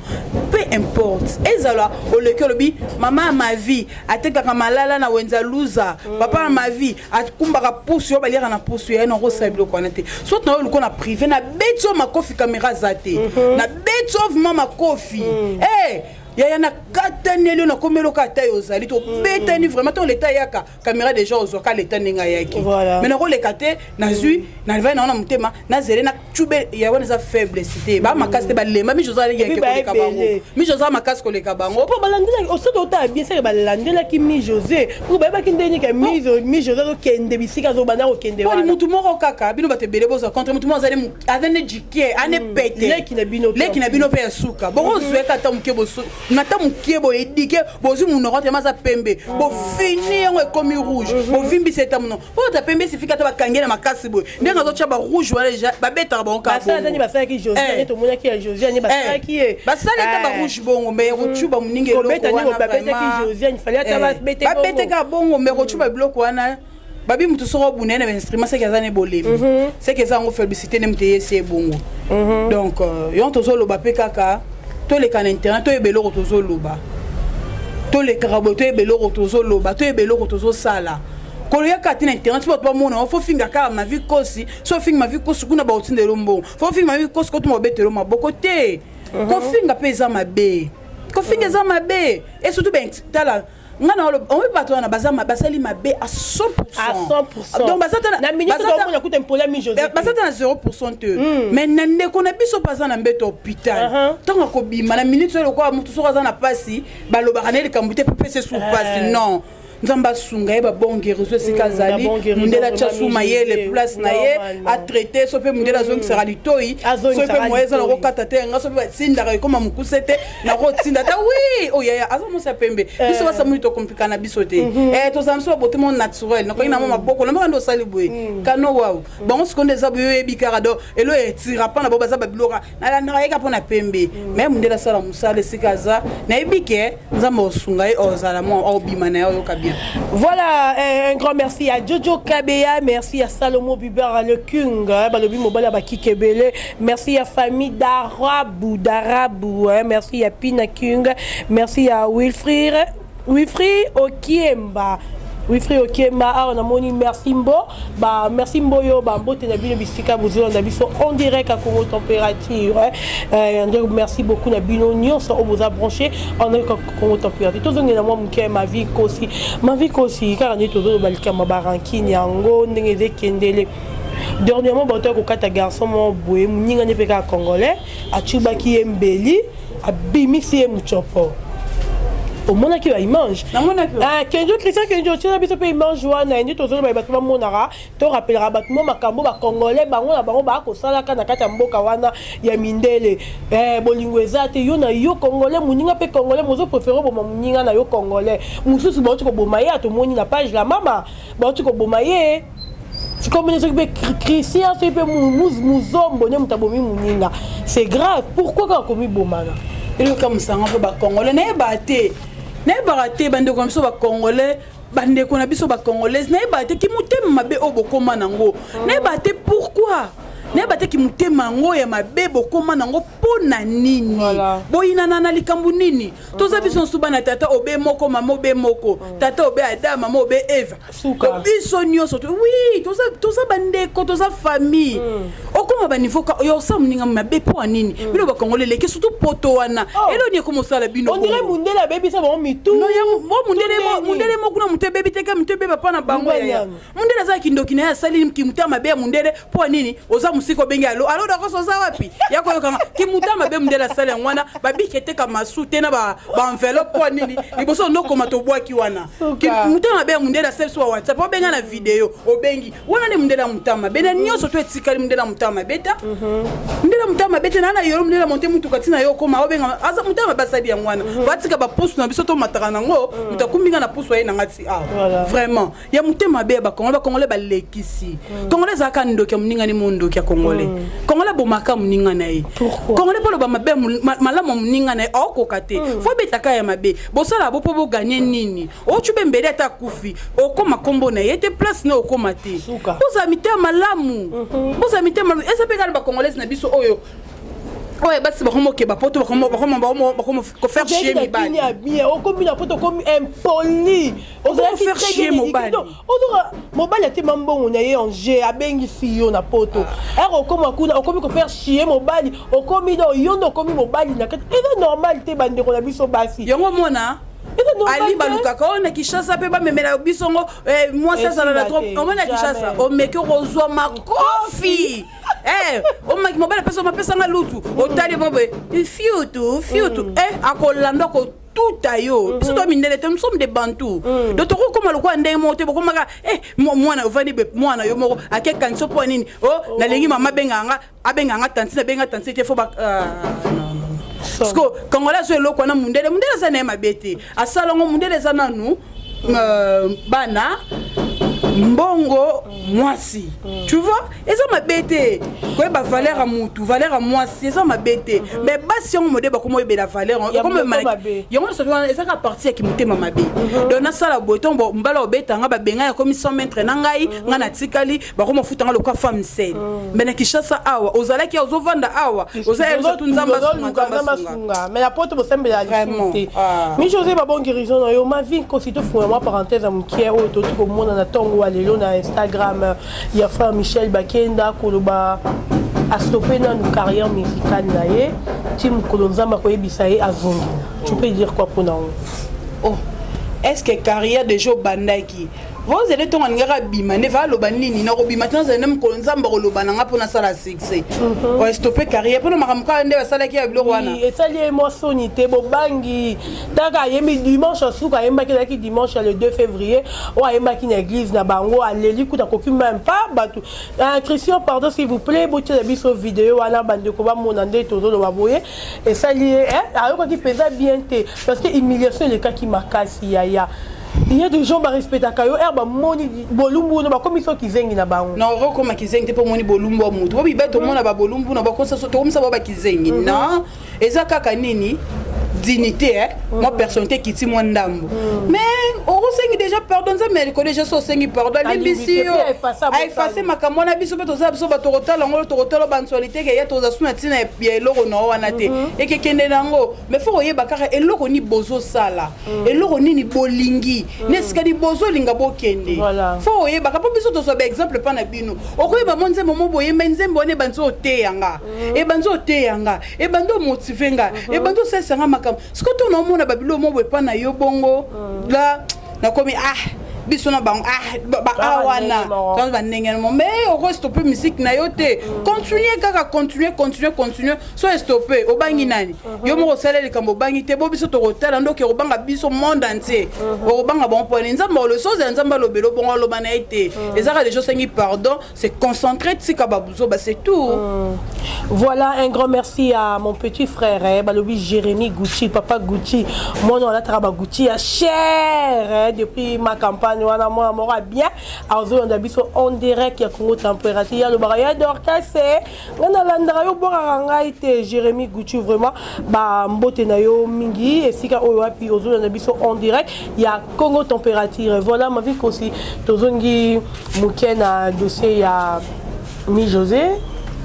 Peu importe ezala oleki, olobi mama ya Mavi atekaka malala na wenza luza, papa ya Mavi akumbaka pusu oyo baliaka na pusu ya ye, nakosala biloko wana te. Soit na oyo oluko na privé, nabeti oyo makofi, caméra aza te, nabeti oyo vraiment makofi. Eh, yaya, nakataneli oyo, nakomi eloko ata yo ozali, tobetani vraiment. Ntango leta ayaka, caméra déjà ozwaka leta ndenge ayaki. Mais nakoleka te, nazwi nalivai nango na motema, nazele na cube ya wana, eza faiblesse te. Bamakasi te, balemba. Miso oza yeke koleka bango, miso oza makasi koleka bango. Mpo balandelaki, osoki otala bien, seke balandelaki mi José mpo bayebaki ndenge ke mi José azokende bisika azobanda kokende. Mponi mutu moko kaka, bino bato ebele bozwa contre mutu moko azali aza ne jike ane pete. Leki na bino. Leki na bino mpe ya suka, bokozweka ata moke, nata moke boyedike, bozwi monoko tema aza pembe, bofini yango ekomi rouge, bovimbisa eta monoko mpo ata pembe esifiki, ata bakangi na makasi boye ndenge azotya barouge wana, deja babetaka bango. Kaka basalaki José, tomonaki ya José ane basalaki ye. Basali ata barouge bongo, mais kocuba moninga eloko wana, babeteka bongo, mais kocuba biloko wana, babi motu soko obunda ye na bainstrument, seke aza ne bolemi, seke eza yango félicité nde moto eyesi ye bongo. Donc yango tozoloba mpe kaka, toleka na internet, toyeba eloko tozoloba, tolekaka boye, toyeba eloko tozoloba, toyeba eloko tozosala. Koloyaka te na internet, bato bamona faut finga kaka Mavi Kosi. So ofinga Mavi Kosi kuna, baotindelo mbongo. Faut finga Mavi Kosi kotuma, babetelo maboko te. Kofinga mpe eza mabe, kofinga eza mabe. Et surtout tala. Nga na oyebi bato wana baza basali mabe à 100%. À 100%. Donc baza na minute omona kuta mpola mi José. Baza ta na 0% te. Mais na ndeko na biso baza na mbeto hôpital. Ntango akobima na minute oyo lokola motu soki aza na pasi, balobaka na ye likambo te po pese su pasi. Non, Nzambe asunga ye, babon guérison esika azali. Mundele atya su mayele place na ye, atraite so mpe mundele azongisaka litoi, so mpe moye eza nakokata te nga, so mpe batindaka ekoma mokuse te, nakotinda te. Wi, oyaya aza mosi ya pembe. Biso basamuli tokompika na biso te. Tozala biso babote mo naturel, nakoki na mo maboko na moko nde osali boye kano waw bango. Sikoyo nde eza boye, oyebi kaka do elo etira mpa na bao baza babiloko nalandaka yeka mpo na pembe. Mais mundele asala mosala esika aza, nayebi ke Nzambe osunga ye, ozala mwa obima na ye, oyoka bien. Voilà, un grand merci à Jojo Kabeya, merci à Salomo Buber, le King, hein, balobi mobala bakikebele, merci à famille Darabou, Darabou, hein, merci à Pina King, merci à Wilfried, Wilfried Okiemba. Wilfried Okiemba, awa namoni merci mbo, ba merci mboyo, ba mbote na bino bisika bozolanda biso en direct à Congo Température. Hein. Donc merci beaucoup na bino nyonso oyo boza branché en direct à Congo Température. Tozongela mwa moke ma vie kosi. Ma vie kosi kaka nde tozoloba likambo barankine yango ndenge ezekendele. Dernièrement bato ya kokata garçon moko boye, moninga nde mpe kaka congolais, atubaki ye mbeli, abimisi ye mutsopo. Omonaki ba image? Kenjo, Christian Kenjo, otiela biso mpe image wana nde tozoloba, bato bamonaka. Torapelaka bato mo makambo bacongolais bango na bango bakosalaka na kati ya mboka wana ya mindele. Bolingo eza te. Yo na yo congolais, moninga mpe congolais, mozo préféré oboma moninga na yo congolais. Mosusu bauti koboma ye, atomoni na page la mama, bauti koboma ye. Sikoyo soki mpe Christian, soki mpe Muzombo nde moto abomi moninga, c'est grave. Pourquoi kaka komibomana? Eloka mosanga mpo bacongolais nayebaka te, nayebaka te. Bandeko na biso bacongolais, bandeko na biso bacongolaise, nayebaka te ki motema mabe oyo bokóma nango. Nayebaka te pourquoi, nayeba te ki motema yango ya mabe bokóma nango mpo na nini. Boyinana na likambo nini? Toza biso nyonso bana tata obe moko, mama obe moko, tata obe Adam, mama obe Eva. Biso nyonso, oui, toza bandeko, toza famille. Okóma baniveau yo osala moninga mabe mpo ya nini? Bino bakongole eleki, surtout poto wana, eloni ekoma osala bino. On dirait mundele abebisa bango mitu. Mundele moko na motu ebebi teke motu ebeba mpa na bango. Yaya, mundele aza kindoki na ye, asali kimutema mabe ya mundele mpo ya nini? Oza mosika, obengi: "Alo, alo, dakoso, oza wapi?" Ya koyokanga kimutema mabe mundele asali yango wana. Babiki eteka masu te na baenveloppe mpo ya nini? Liboso ndokoma tobwaki wana mutema mabe ya mundele asali so ba WhatsApp, obenga na video, obengi wana nde mundele ya mutema mabe na nyonso to etikali. Mundele ya mutema mabe ta, mundele ya mutema mabe te. Naa na yolo mundele monte mutuka ntina yo okoma obenga aza mutema mabe asali yango wana. Batika bapusu na biso tomataka nango, moto akumbinga na pusu aye nanga ti awa. Vraiment ya motema mabe ya bakongole, bakongole balekisi. Congolais ezalaka ndoki ya moninga ni mo ndoki ya congolais. Congolais abomaka moninga na ye. Congolais mpo aloba mabe malamu ya moninga na ye aokoka te, fo abetaka ya mabe. Bosala bo mpo boganye nini? Ocuba mbele ata akufi, okóma nkombo na ye te, place na okóma te. Bozala mitema malamu, bozala mitema malamu. Eza mpe kaka na bacongolaise na biso oyo oyo basi bakomokeba poto, bakoma kofaire chier mibali. Bien, okomi na poto, okomi impoli. Faire chier mobali. Ozoka mobali atema mbongo na ye ange, abengisi yo na poto ere, okoma kuna, okomi kofaire chier mobali, okomi do yo nde okomi mobali na kati. Eza normal te, bandeko na biso basi. Yango mona ali balukaka oyo na Kinshasa mpe bamemela biso ngo mwasi azala na trop. Omona Kinshasa, omeki okozwa makofi. Omaki mobali apesa, mapesanga lutu, otali mo boye fiutu fiutu, akolanda kotuta yo. Biso to mindele te, nous sommes des bantu, donc tokokoma lokola ndenge moko te. Bokomaka mwana ovandi mwana yo moko akekanisa mpo nini? O nalingi mama abengaka nga, abengaka nga tantine, abenga tantine te, fo parce que congolais azwa eloko wana. Mundele, mundele aza na ye mabe te, asala ngo. Mundele eza nanu bana mbongo mwasi, tu vois, eza mabe te koyeba valeur ya mutu, valeur ya mwasi eza mabe te. Mais basi yango mode bakoma oyebela valeur yango nyonso wana, eza kaka partie ya kimotema mabe. Donc nasala boye, ntongo mbala obetanga babengai, akomi 100 mètre na ngai, ngai natikali, bakoma futanga lokwa femme seule. Mais na Kinshasa awa ozalaki, ozovanda awa, oza tu Nzambe asunga. Mais na poto bosambela lisusu te. Mi José, babon guérison na yo. Ma vie nkosi, tofunga mwa parenthèse ya mokie oyo toti komona na ntongo ya lelo na Instagram ya frère Michel Bakenda, koloba astoppe nanu carrière musicale na ye ti mokolo Nzambe akoyebisa ye azongela. Tu peux dire quoi mpona yango? Oh. Est ce que carrière déjà obandaki? Vozele ntongo alingaka abima nde va aloba nini? Nakobima te, nazala nde mokolo Nzambe akoloba na nga mpo nasala succès. Ostoppe carrière mpona makambo kaka nde basalaki ya biloko wana. Esali ye mwa soni te, bobangi taka ayembi dimanche asuka, ayembaki, ezalaki dimanche ya le 2 février oyo ayembaki na église na bango. Aleli kuta, akoki même pas bato. Christian, pardon, s'il vous plaît, botiela biso video wana, bandeko bamona nde tozoloba boye. Esali ye, ayokaki mpenza bien te, parce que humiliation elekaki makasi. Yaya, il y a des gens barespectaka yo, ere bamoni bolumbu wana, bakomi so kizengi na bango. Na okokoma kizengi te mpo omoni bolumbu ya motu. Po bibe tomona babolumbu na bakosa, tokomisa bao bakizengi. Non, eza kaka nini, dignité, eh? Mwa personnalité ekiti mwa ndambo, mais okosengi déjà pardon. Nzambe ya likolo déjà so osengi pardon, alimbisi yo, aefface makambo wana. Biso mpe toza biso bato, tokotala yango, tokotala bansualité ke ye toza su na ntina ya eloko na yo wana te, ekekende nango. Mais faut koyeba kaka eloko nini bozosala, eloko nini bolingi, na esika nini bozolinga bokende. Faut oyebaka, mpo biso tozwa baexemple mpa na bino. Okoyeba mo nzembo mo boyemba, nzembo wana ebandi oteyanga, ebandi oteyanga, ebandi omotive nga, ebandi osalisanga makambo. Sikoyo to naomona babilo mo boye epa na yo bongo la nakomi, ah, biso na bango, ah, ba wana toza bandenge mo. Mais okostoppe musique na yo te, continue kaka, continue, continue, continue. So estoppe, obangi nani? Yo moko osala likambo, obangi te. Bo biso tokotala ndoki, okobanga biso monde entier, okobanga bango mpo ani? Nzambe olo so ozala, Nzambe alobela obongo, aloba na ye te. Ezaka déjà osengi pardon, c'est concentré, tika babuzoba, c'est tout. Voilà, un grand merci à mon petit frère, eh, balobi Jérémy Gucci, papa Gucci. Moi, on a travaillé Gucci à cher, eh, depuis ma campagne, wana moi moko bien. Azolanda biso en direct ya Congo Température. Ya lobaka ya Dorcas, nga nalandaka yo, bwakaka ngai te. Jérémy Gucci, vraiment, bambote na yo mingi esika oyo wapi ozolanda biso en direct ya Congo Température. Voilà, Mavi Kosi, tozongi moke na dossier ya Mi José.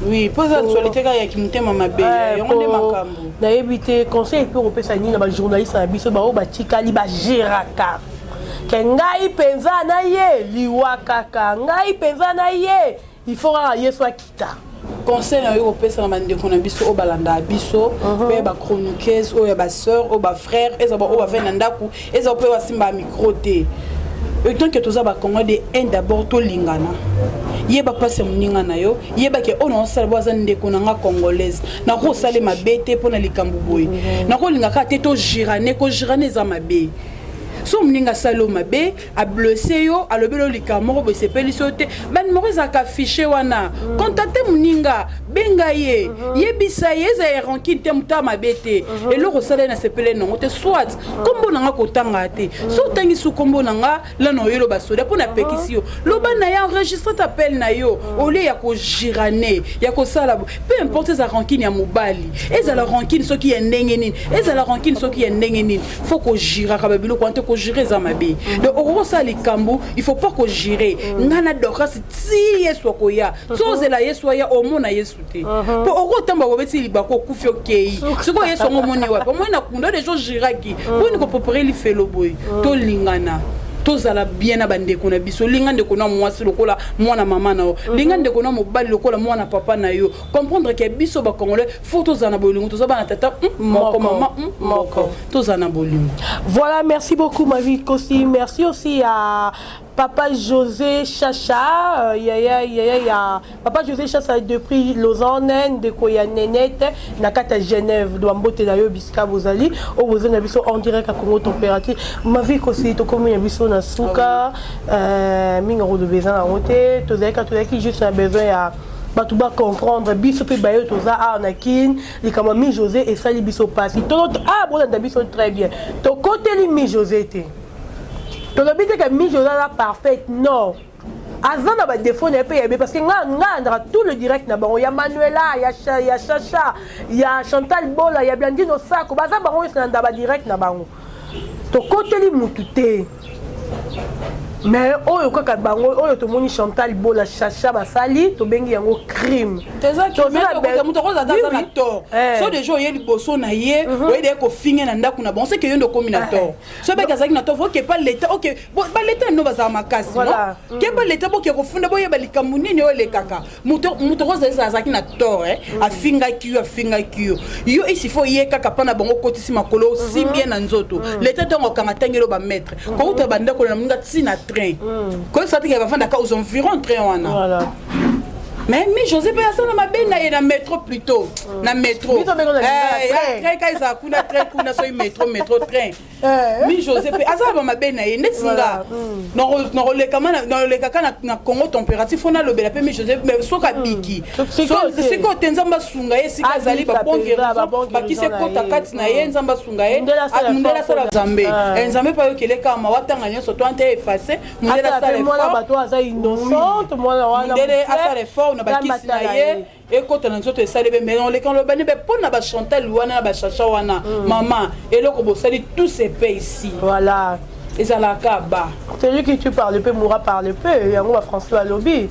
Oui, mpo eza actualité kaka ya kimotema mabe, yango nde makambo. Nayebi te conseil mpe kopesa nini na bajournaliste na biso baoyo batikali bagéraka ke ngai mpenza na ye liwa kaka, ngai mpenza na ye, il faut kaka Yesu akita. Conseil na yo kopesa na bandeko na biso oyo balandaka biso mpe bachroniqueuse oyo ya basœur, oyo bafrère, eza oyo bavai na ndako, eza mpe basimbaka micro te, tant que toza bacongo de un, d'abord tolingana. Yeba mpasi ya moninga na yo, yebake oyo naosala bo aza ndeko na nga congolaise, nakosala mabe te mpo na likambo boye, nakolinga kaka te togirane. Kogirane eza mabe. So moninga asali yo mabe, ablesse yo, alobeli yo likambo moko boye, esepelisi yo te, banimero ezalaka affiche wana, contacte moninga, benga ye, yebisa ye. Eza ya rancune te, moto mabe te. Eloko osala ye, nasepele nango te, soit nkombo na nga kotanga te. So otangi su nkombo na nga lana, oyo loba soda mpo napekisi yo, loba na ye, enregistre appel na yo olie ya kogirane, ya kosala peu importe. Eza rancune ya mobali, ezala rancune soki ya ndenge nini, ezala rancune soki ya ndenge nini, faut kogiraka babiloko wana te. Kogire eza mabe. Donc okoki kosala likambo, il faut pas kogire. Ngai na Dorcas ti Yesu akoya, so ozela Yesu aya, omona Yesu te, mpo okotambola, bobeti libako, okufi, okei. Sikoyo Yesu yango omoni wapi? Omoni na kunda deja ogiraki boni kopopere lifelo boye. Tolingana, tozala bien na bandeko na biso. Linga ndeko na mwasi lokola mwana mama na yo, linga ndeko na mobali lokola mwana papa na yo. Comprendre ke biso bacongolais faut tozala na bolingo. Toza bana tata moko, mama moko, tozala na bolingo. Voilà, merci beaucoup Mavi Kosi. Merci aussi à papa José Chacha, yaya yaya ya papa José Chacha depuis Lausanne, ndeko ya Nenette na kati ya Genève. Do mbote na yo bisika bozali oyo bozali na biso en direct à Congo Température. Mavi Kosi, tokomi na biso na suka, mingi koloba eza nango te. Tozalaki juste na besoin ya bato bacomprendre biso mpe bayo toza awa na Kine. Likambo ya Mi José esali biso mpasi. Ah, bolanda biso très bien, tokoteli Mi José te, tolobi te ke Mi José aza parfaite. Non, aza na badéfaut na ye mpe yabe, parce que nga andaka tout le direct na bango, ya Manuela, ya Chacha, ya Chantal Bola, ya Blandino Sako, baza bango nyonso na nda badirect na bango. Tokoteli mutu te. Mais oyo kaka bango oyo tomoni Chantal Bola, Chacha basali, tobengi yango crime. Moto akozala aza na tort. So déjà oye liboso na ye, oyede ye kofinge na ndako na bango, seke yo nde okomi na tort. So beki azalaki na tort, oke pa leta, oke baleta no bazala makasi, no ke baleta, boke kofunda, boyeba likambo nini oyo elekaka. Moto akozala azalaki na tort, afingaki yo, afingaki yo, yo isi fo ye kaka mpa na bango, okotisi makolo, osimbi ye na nzoto. Leta ntango okanga ntangeli oyo bamaître kouta bandako na moninga ntina train, koyebisa teke bafandaka aux environs train wana. Mais mi José mpe asala mabe na ye na métro, plutôt na métro, train ka ezala kuna, train kuna, soki métro, métro, train. Mi José mpe azala bamabe na ye. Ndeti nga nakolekaka na Congo Température, fo nalobela mpe mi José. Soki abiki sikoyo te, Nzambe asunga ye esika azali, babon guérison, bakisi ekota kati na ye, Nzambe asunga ye, mundele asala, Nzambe, Nzambe mpe ayokele kaka mawa, ntanga nyonso to ante efface. Mundele asala effort, mundele asala effort na bakisi na ye, ekota na nzoto, esali be. Mais oleka loba nde mpo na baChantal wana na baChacha wana, mama, eloko bosali, tout se paie ici. Voilà. Ezalaka ba Celui qui tue par l'épée mourra par l'épée. Yango bafrançais balobi.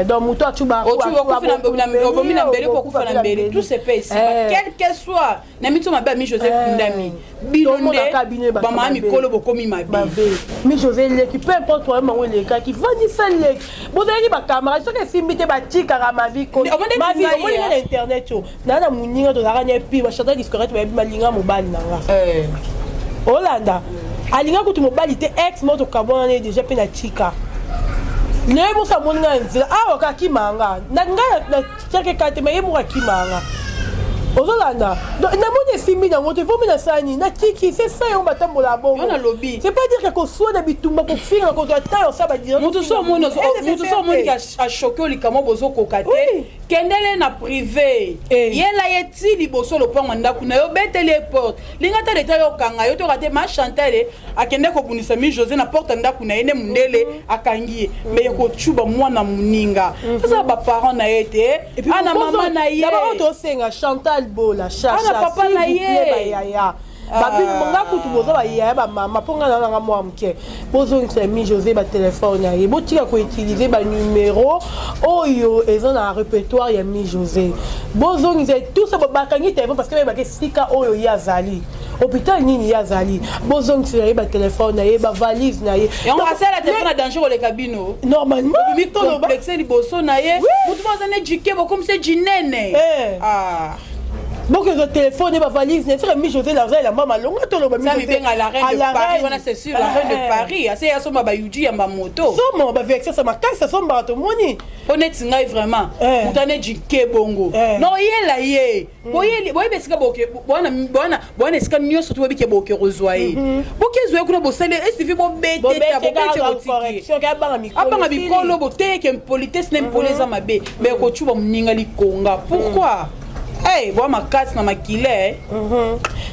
Donc moto acuba obomi na mbeli, mpo okufa na mbeli. Tout se paie ici, quel que soit na mito mabe ya mi José Kundami. Bino nde bamama mikolo bokomi mabe. Mi José eleki, peu importe problème yango elekaki, vandisa leki, bozalaki bacamarade. Soki esimbi te, batikaka mavi omoninga na internet o naa na moninga, tozalaka na epi bachantal discorete, bayebi malinga mobali na nga olanda alinga kutu mobali te, ex mo tokabwana ne déjà mpe na tika. Leye moso amoni nga na nzela awa kaka, akima nga na ngai natiaki ka te, ma ye moko akima nga. Ozolanda, donc namoni esimbi nango te, vomi nasala nini, natiki. C'est ça, yango batambola bongo. Nalobi. C'est pas dire que koswana, bitumba, kofinga, kozwa ta osala badirect. Moto so omoni achoquer olikamwa, bozokoka te, kendele na privé, yela ye ti liboso lopango ndako na yo, beteli ye porte, linga ta leta yo okanga yo toka te. Ma Chantal akende kobundisa mi José na porte ndako na ye nde mundele akangi ye. Me ye kocuba mwana moninga, aza baparent na ye te, ana mama na ye. Oyo tosenga Chantal Bola, Ana papa na ye. Bayaya babino nga kutu boza bayaya bamama, mpo nga nanga mwa moke, bozongisa mi José batelefone na ye, botika koutiliser banumero oyo eza na répertoire ya mi José. Bozongisa tout ça. Bakangi telefone parce que bayebaka esika oyo ye azali, hôpital nini ye azali. Bozongisela ye batelefone na ye, bavalise na ye. Yango asala telefone na danger koleka bino. Normalement. Complexe liboso na ye, motu mo aza ne jike, bokomisa jinene. Bokozwa telefone, bavalise na soki mi José aza elamba malonga, toloba. Mibenga la reine de Paris wana, c'est sûr, la reine de Paris ase asomba bayuji ya bamoto. Somo bavexesa makasi, asombaka, tomoni. Mpo neti ngai vraiment, moto ane jike bongo, noyela ye, boyebi esika bowana, esika nyonso to boyebi ke boke kozwa ye, bokezwa ye kuna, bosali esifi, bobeteta, bobeti, botiki, abanga bikolo, boteyeke impolitesse na impoli eza mabe. Mais kocuba moninga likonga, pourquoi? Hey, bwa makasi na makile.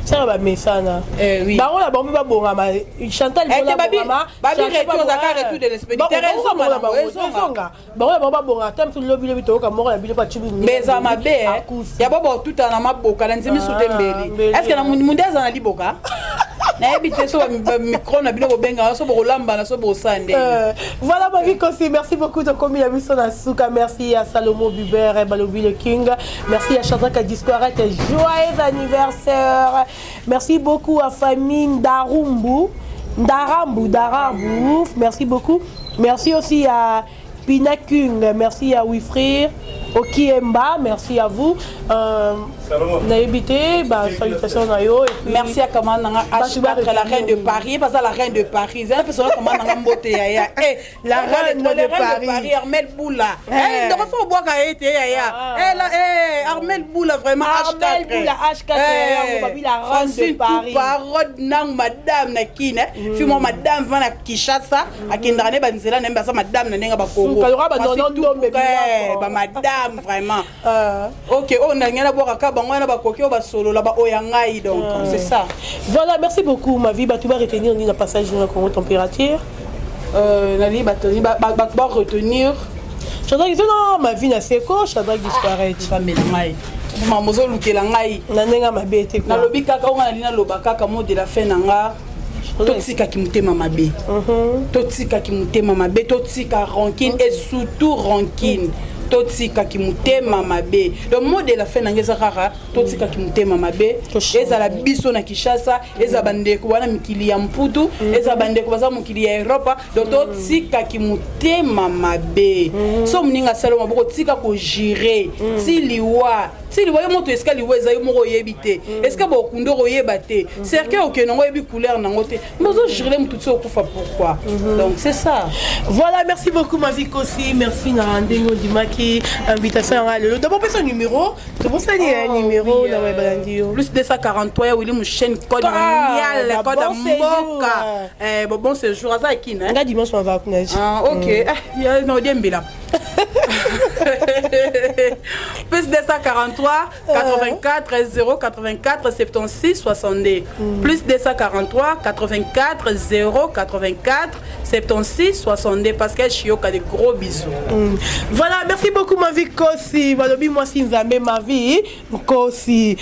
Sala bamesana bango na bango mpe babongama. Chantal, babi retour, ezaka retour de l'expéditeur, ezonga. Bango na bango babonga ata mosu lobi lobi, toyoka moko na bino bacubi. Mais eza mabe ya bo botutana na maboka na nzemi su te mbeli. Est ce que na munde aza na liboka? Nayebi te. So bamicro na bino bobengaka, so bokolambana, so bosala ndenge. Voilà, Mavi Kosi, merci beaucoup. Tokomi ya biso na suka. Merci à Salomo Buber Balobi le King, merci à Chantal Discoirette, joyeux anniversaire. Merci beaucoup à famille Ndarumbu, Ndarambu, Ndarambu, merci beaucoup. Merci aussi à Pina Kung, merci à Wifrir Okiemba, merci à vous. Nayebi te, bah, salutations na yo. Et puis, merci à commande nanga H4, la reine de Paris, parce la reine de Paris. Eza personne commande nanga mbote yaya. Eh, la reine de Paris. Paris, Armel Boula. Eh, donc faut boire ka été yaya. Eh, la eh Armel Boula vraiment. Armel H4. Boula H4 yaya, babi la reine de Paris. Parole nang madame na kine. Fi moi madame va na Kinshasa, akendaka ne banzela na mba madame na nenga ba Congo. Ba madame vraiment. Ok, oyo na ngai nabwakaka bango wana, bakoki oyo basolola baoya ngai, donc c'est ça. Voilà, merci beaucoup ma vie. Bato baretenir nini na passage na Congo Température? Nali bato baretenir. Shadrack, non, ma vie na seko Shadrack disparaît. Nzambe na ngai, mama ozolukela ngai. Na ndenge mabe te. Nalobi kaka oyo nga nali naloba kaka, mot de la fin na nga. Totikaki motema mabe, totikaki motema mabe, totika rancune et surtout rancune. Totikaki motema mabe. Donc mot de la fin na ngai eza kaka totikaki motema mabe. Ezala biso na Kinshasa, ezala bandeko wana mikili ya Mputu, ezala bandeko baza mokili ya Europa, donc totikaki motema mabe. So moninga asala maboko, tika kogire ti liwa, ti liwa. Yo moto, esika liwa eza, yo moko oyebi te esika bokunda, okoyeba te cercueil okende yango, oyebi couleur nango te, mais ozogirele motu ti okufa, pourquoi? Donc c'est ça. Voilà, merci beaucoup Mavi Kosi, merci na ndenge ondimaki invitation yanga lelo. D'abord pesa numéro, tobosani ya numéro na balandi yo. Plus 243 ya Willy Musheni, code mondial, code mboka. Bon, bon séjour, aza akina. Nga dimanche mava kuna. Ah, ok. Ah, no diembela. Plus 243 84 084 76 62. Plus 243 84 084 76 62. Pascal Chioka, des gros bisous. Voilà, merci beaucoup Mavi Kosi. Balobi mwasi Nzambe Mavi Kosi.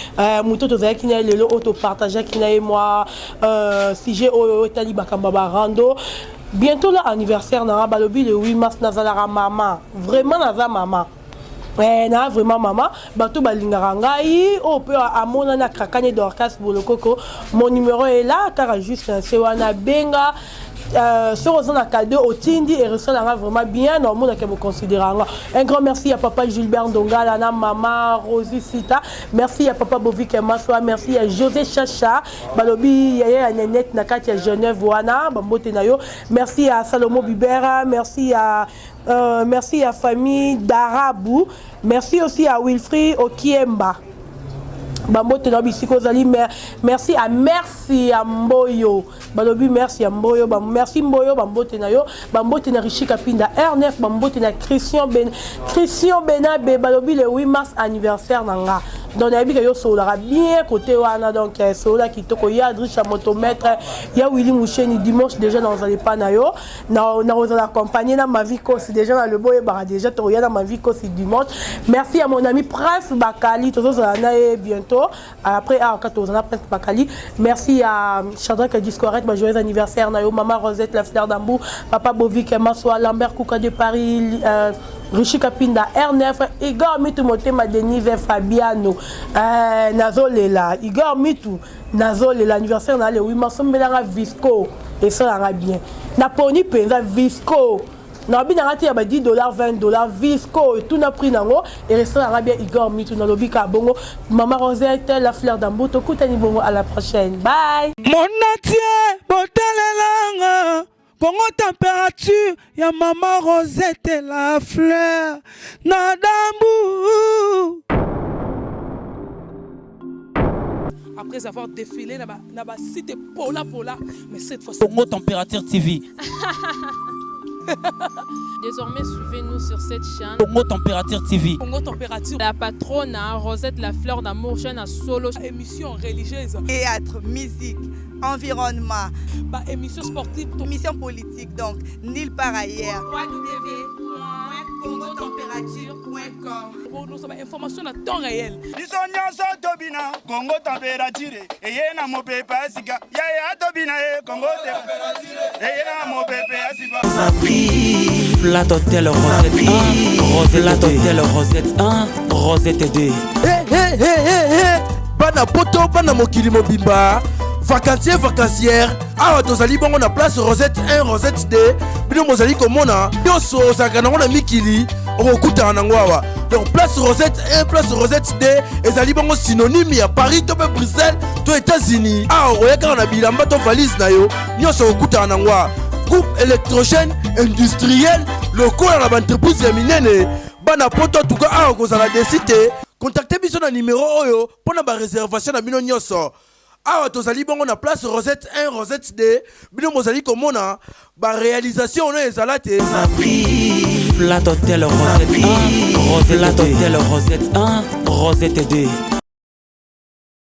Moto tozalaki na ye lelo oyo, topartageaki na ye mwa sujet oyo etali makambo ya barando. Bientôt la anniversaire na nga, balobi le 8 mars, nazalaka mama, vraiment naza mama. Na vraiment mama, bato balingaka ngai oyo mpe amonani akrakani. Dorcas Bolokoko, mon numéro est là, kaka juste na se wana, benga. Soki oza na cadeau, otindi, eresalanga vraiment bien na omonaka boconsidérer nga. Un grand merci à papa Gilbert Ndongala na mama Rosie Sita, merci à papa Bovik Maswa, merci à José Chacha, balobi yaya ya Nenette na kati ya Genève wana, bambote na yo. Merci à Salomo Bibera, merci à famille Darabou, merci aussi à Wilfried Okiemba, bambote na bisika ozali. Merci à merci ya Mboyo, balobi merci ya Mboyo, merci Mboyo, bambote na yo. Bambote na Richi Kapinda R9, bambote na Christian Benabe. Balobi le 8 mars anniversaire na nga, donc nayebi ke yo sololaka bien côté wana, donc solola kitoko. Ya Adricha motomètre ya Willi Musheni, dimanche déjà nazala epa na yo, nakozala accompagné na Mavi Kosi. Déjà na lobo oyebaka déjà, tokoya na Mavi Kosi dimanche. Merci à mon ami Prince Bakali, tozozala na ye bientôt après awa kaka, tozala Prince Bakali. Merci à Shadrach Discoret, ba joyeux anniversaire na yo. Mama Rosette la fleur d'Ambour, papa Bovik Maswa, Lambert Kouka de Paris, Richi Kapinda R9, Igor Mitu Motema, Denise Fabiano, nazolela Igor Mitu, nazolela anniversaire na le 8 mars, ombelanga visco, esalanga bien, naponi mpenza visco. Nabi nanga te ya ba 10 $, 20 $, visco etuna prix nango, eresalanga bien. Igor Mitu, nalobi ka bongo. Mama Rosette la fleur d'Ambour, tokutani bongo à la prochaine, bye. Monatie botalelanga Kongo température ya mama Rosette la fleur na dambu. Après avoir défilé na ba site pola pola, mais cette fois Congo Température TV. Désormais, suivez-nous sur cette chaîne. Congo Température TV. Congo Température. La patronne, hein, Rosette la fleur d'amour, chaîne à solo. Émission religieuse. Théâtre, musique, environnement, ba émission sportive, émission politique, donc nulle part ailleurs. www.congotempérature.com. Nous information à temps réel. Biso nyonso tobina Kongo température eye na mopepe ya sika, yaya tobina ye Kongo eye na mopepe ya sika. Flat Hotel Rosette 1, Rosette Flat Hotel Rosette 1, Rosette 2. Hey, hey, hey, hey, hey. Bana poto, bana mokili mobimba, vacancier, vacancière, awa tozali bongo na place Rosette 1, Rosette 2. Bino bozali komona nyonso ozalaka nango na mikili, okokutana nango awa. Donc place Rosette 1, place Rosette 2 ezali bongo synonyme ya Paris to mpe Bruxelles to États-Unis. Awa okoya kaka na bilamba to valise na yo, nyonso okokutana nango awa. Groupe électrogène industriel lokola na baentreprise ya minene. Bana poto, tuka awa kozala déçu te. Contacte biso na numero oyo mpo na baréservation na bino nyonso. Awa tozali bongo na place Rosette 1, Rosette 2. Bino bozali komona baréalisation oyo ezala te. Flat Hotel Rosette 1, Rosette Flat Hotel Rosette 1, Rosette 2.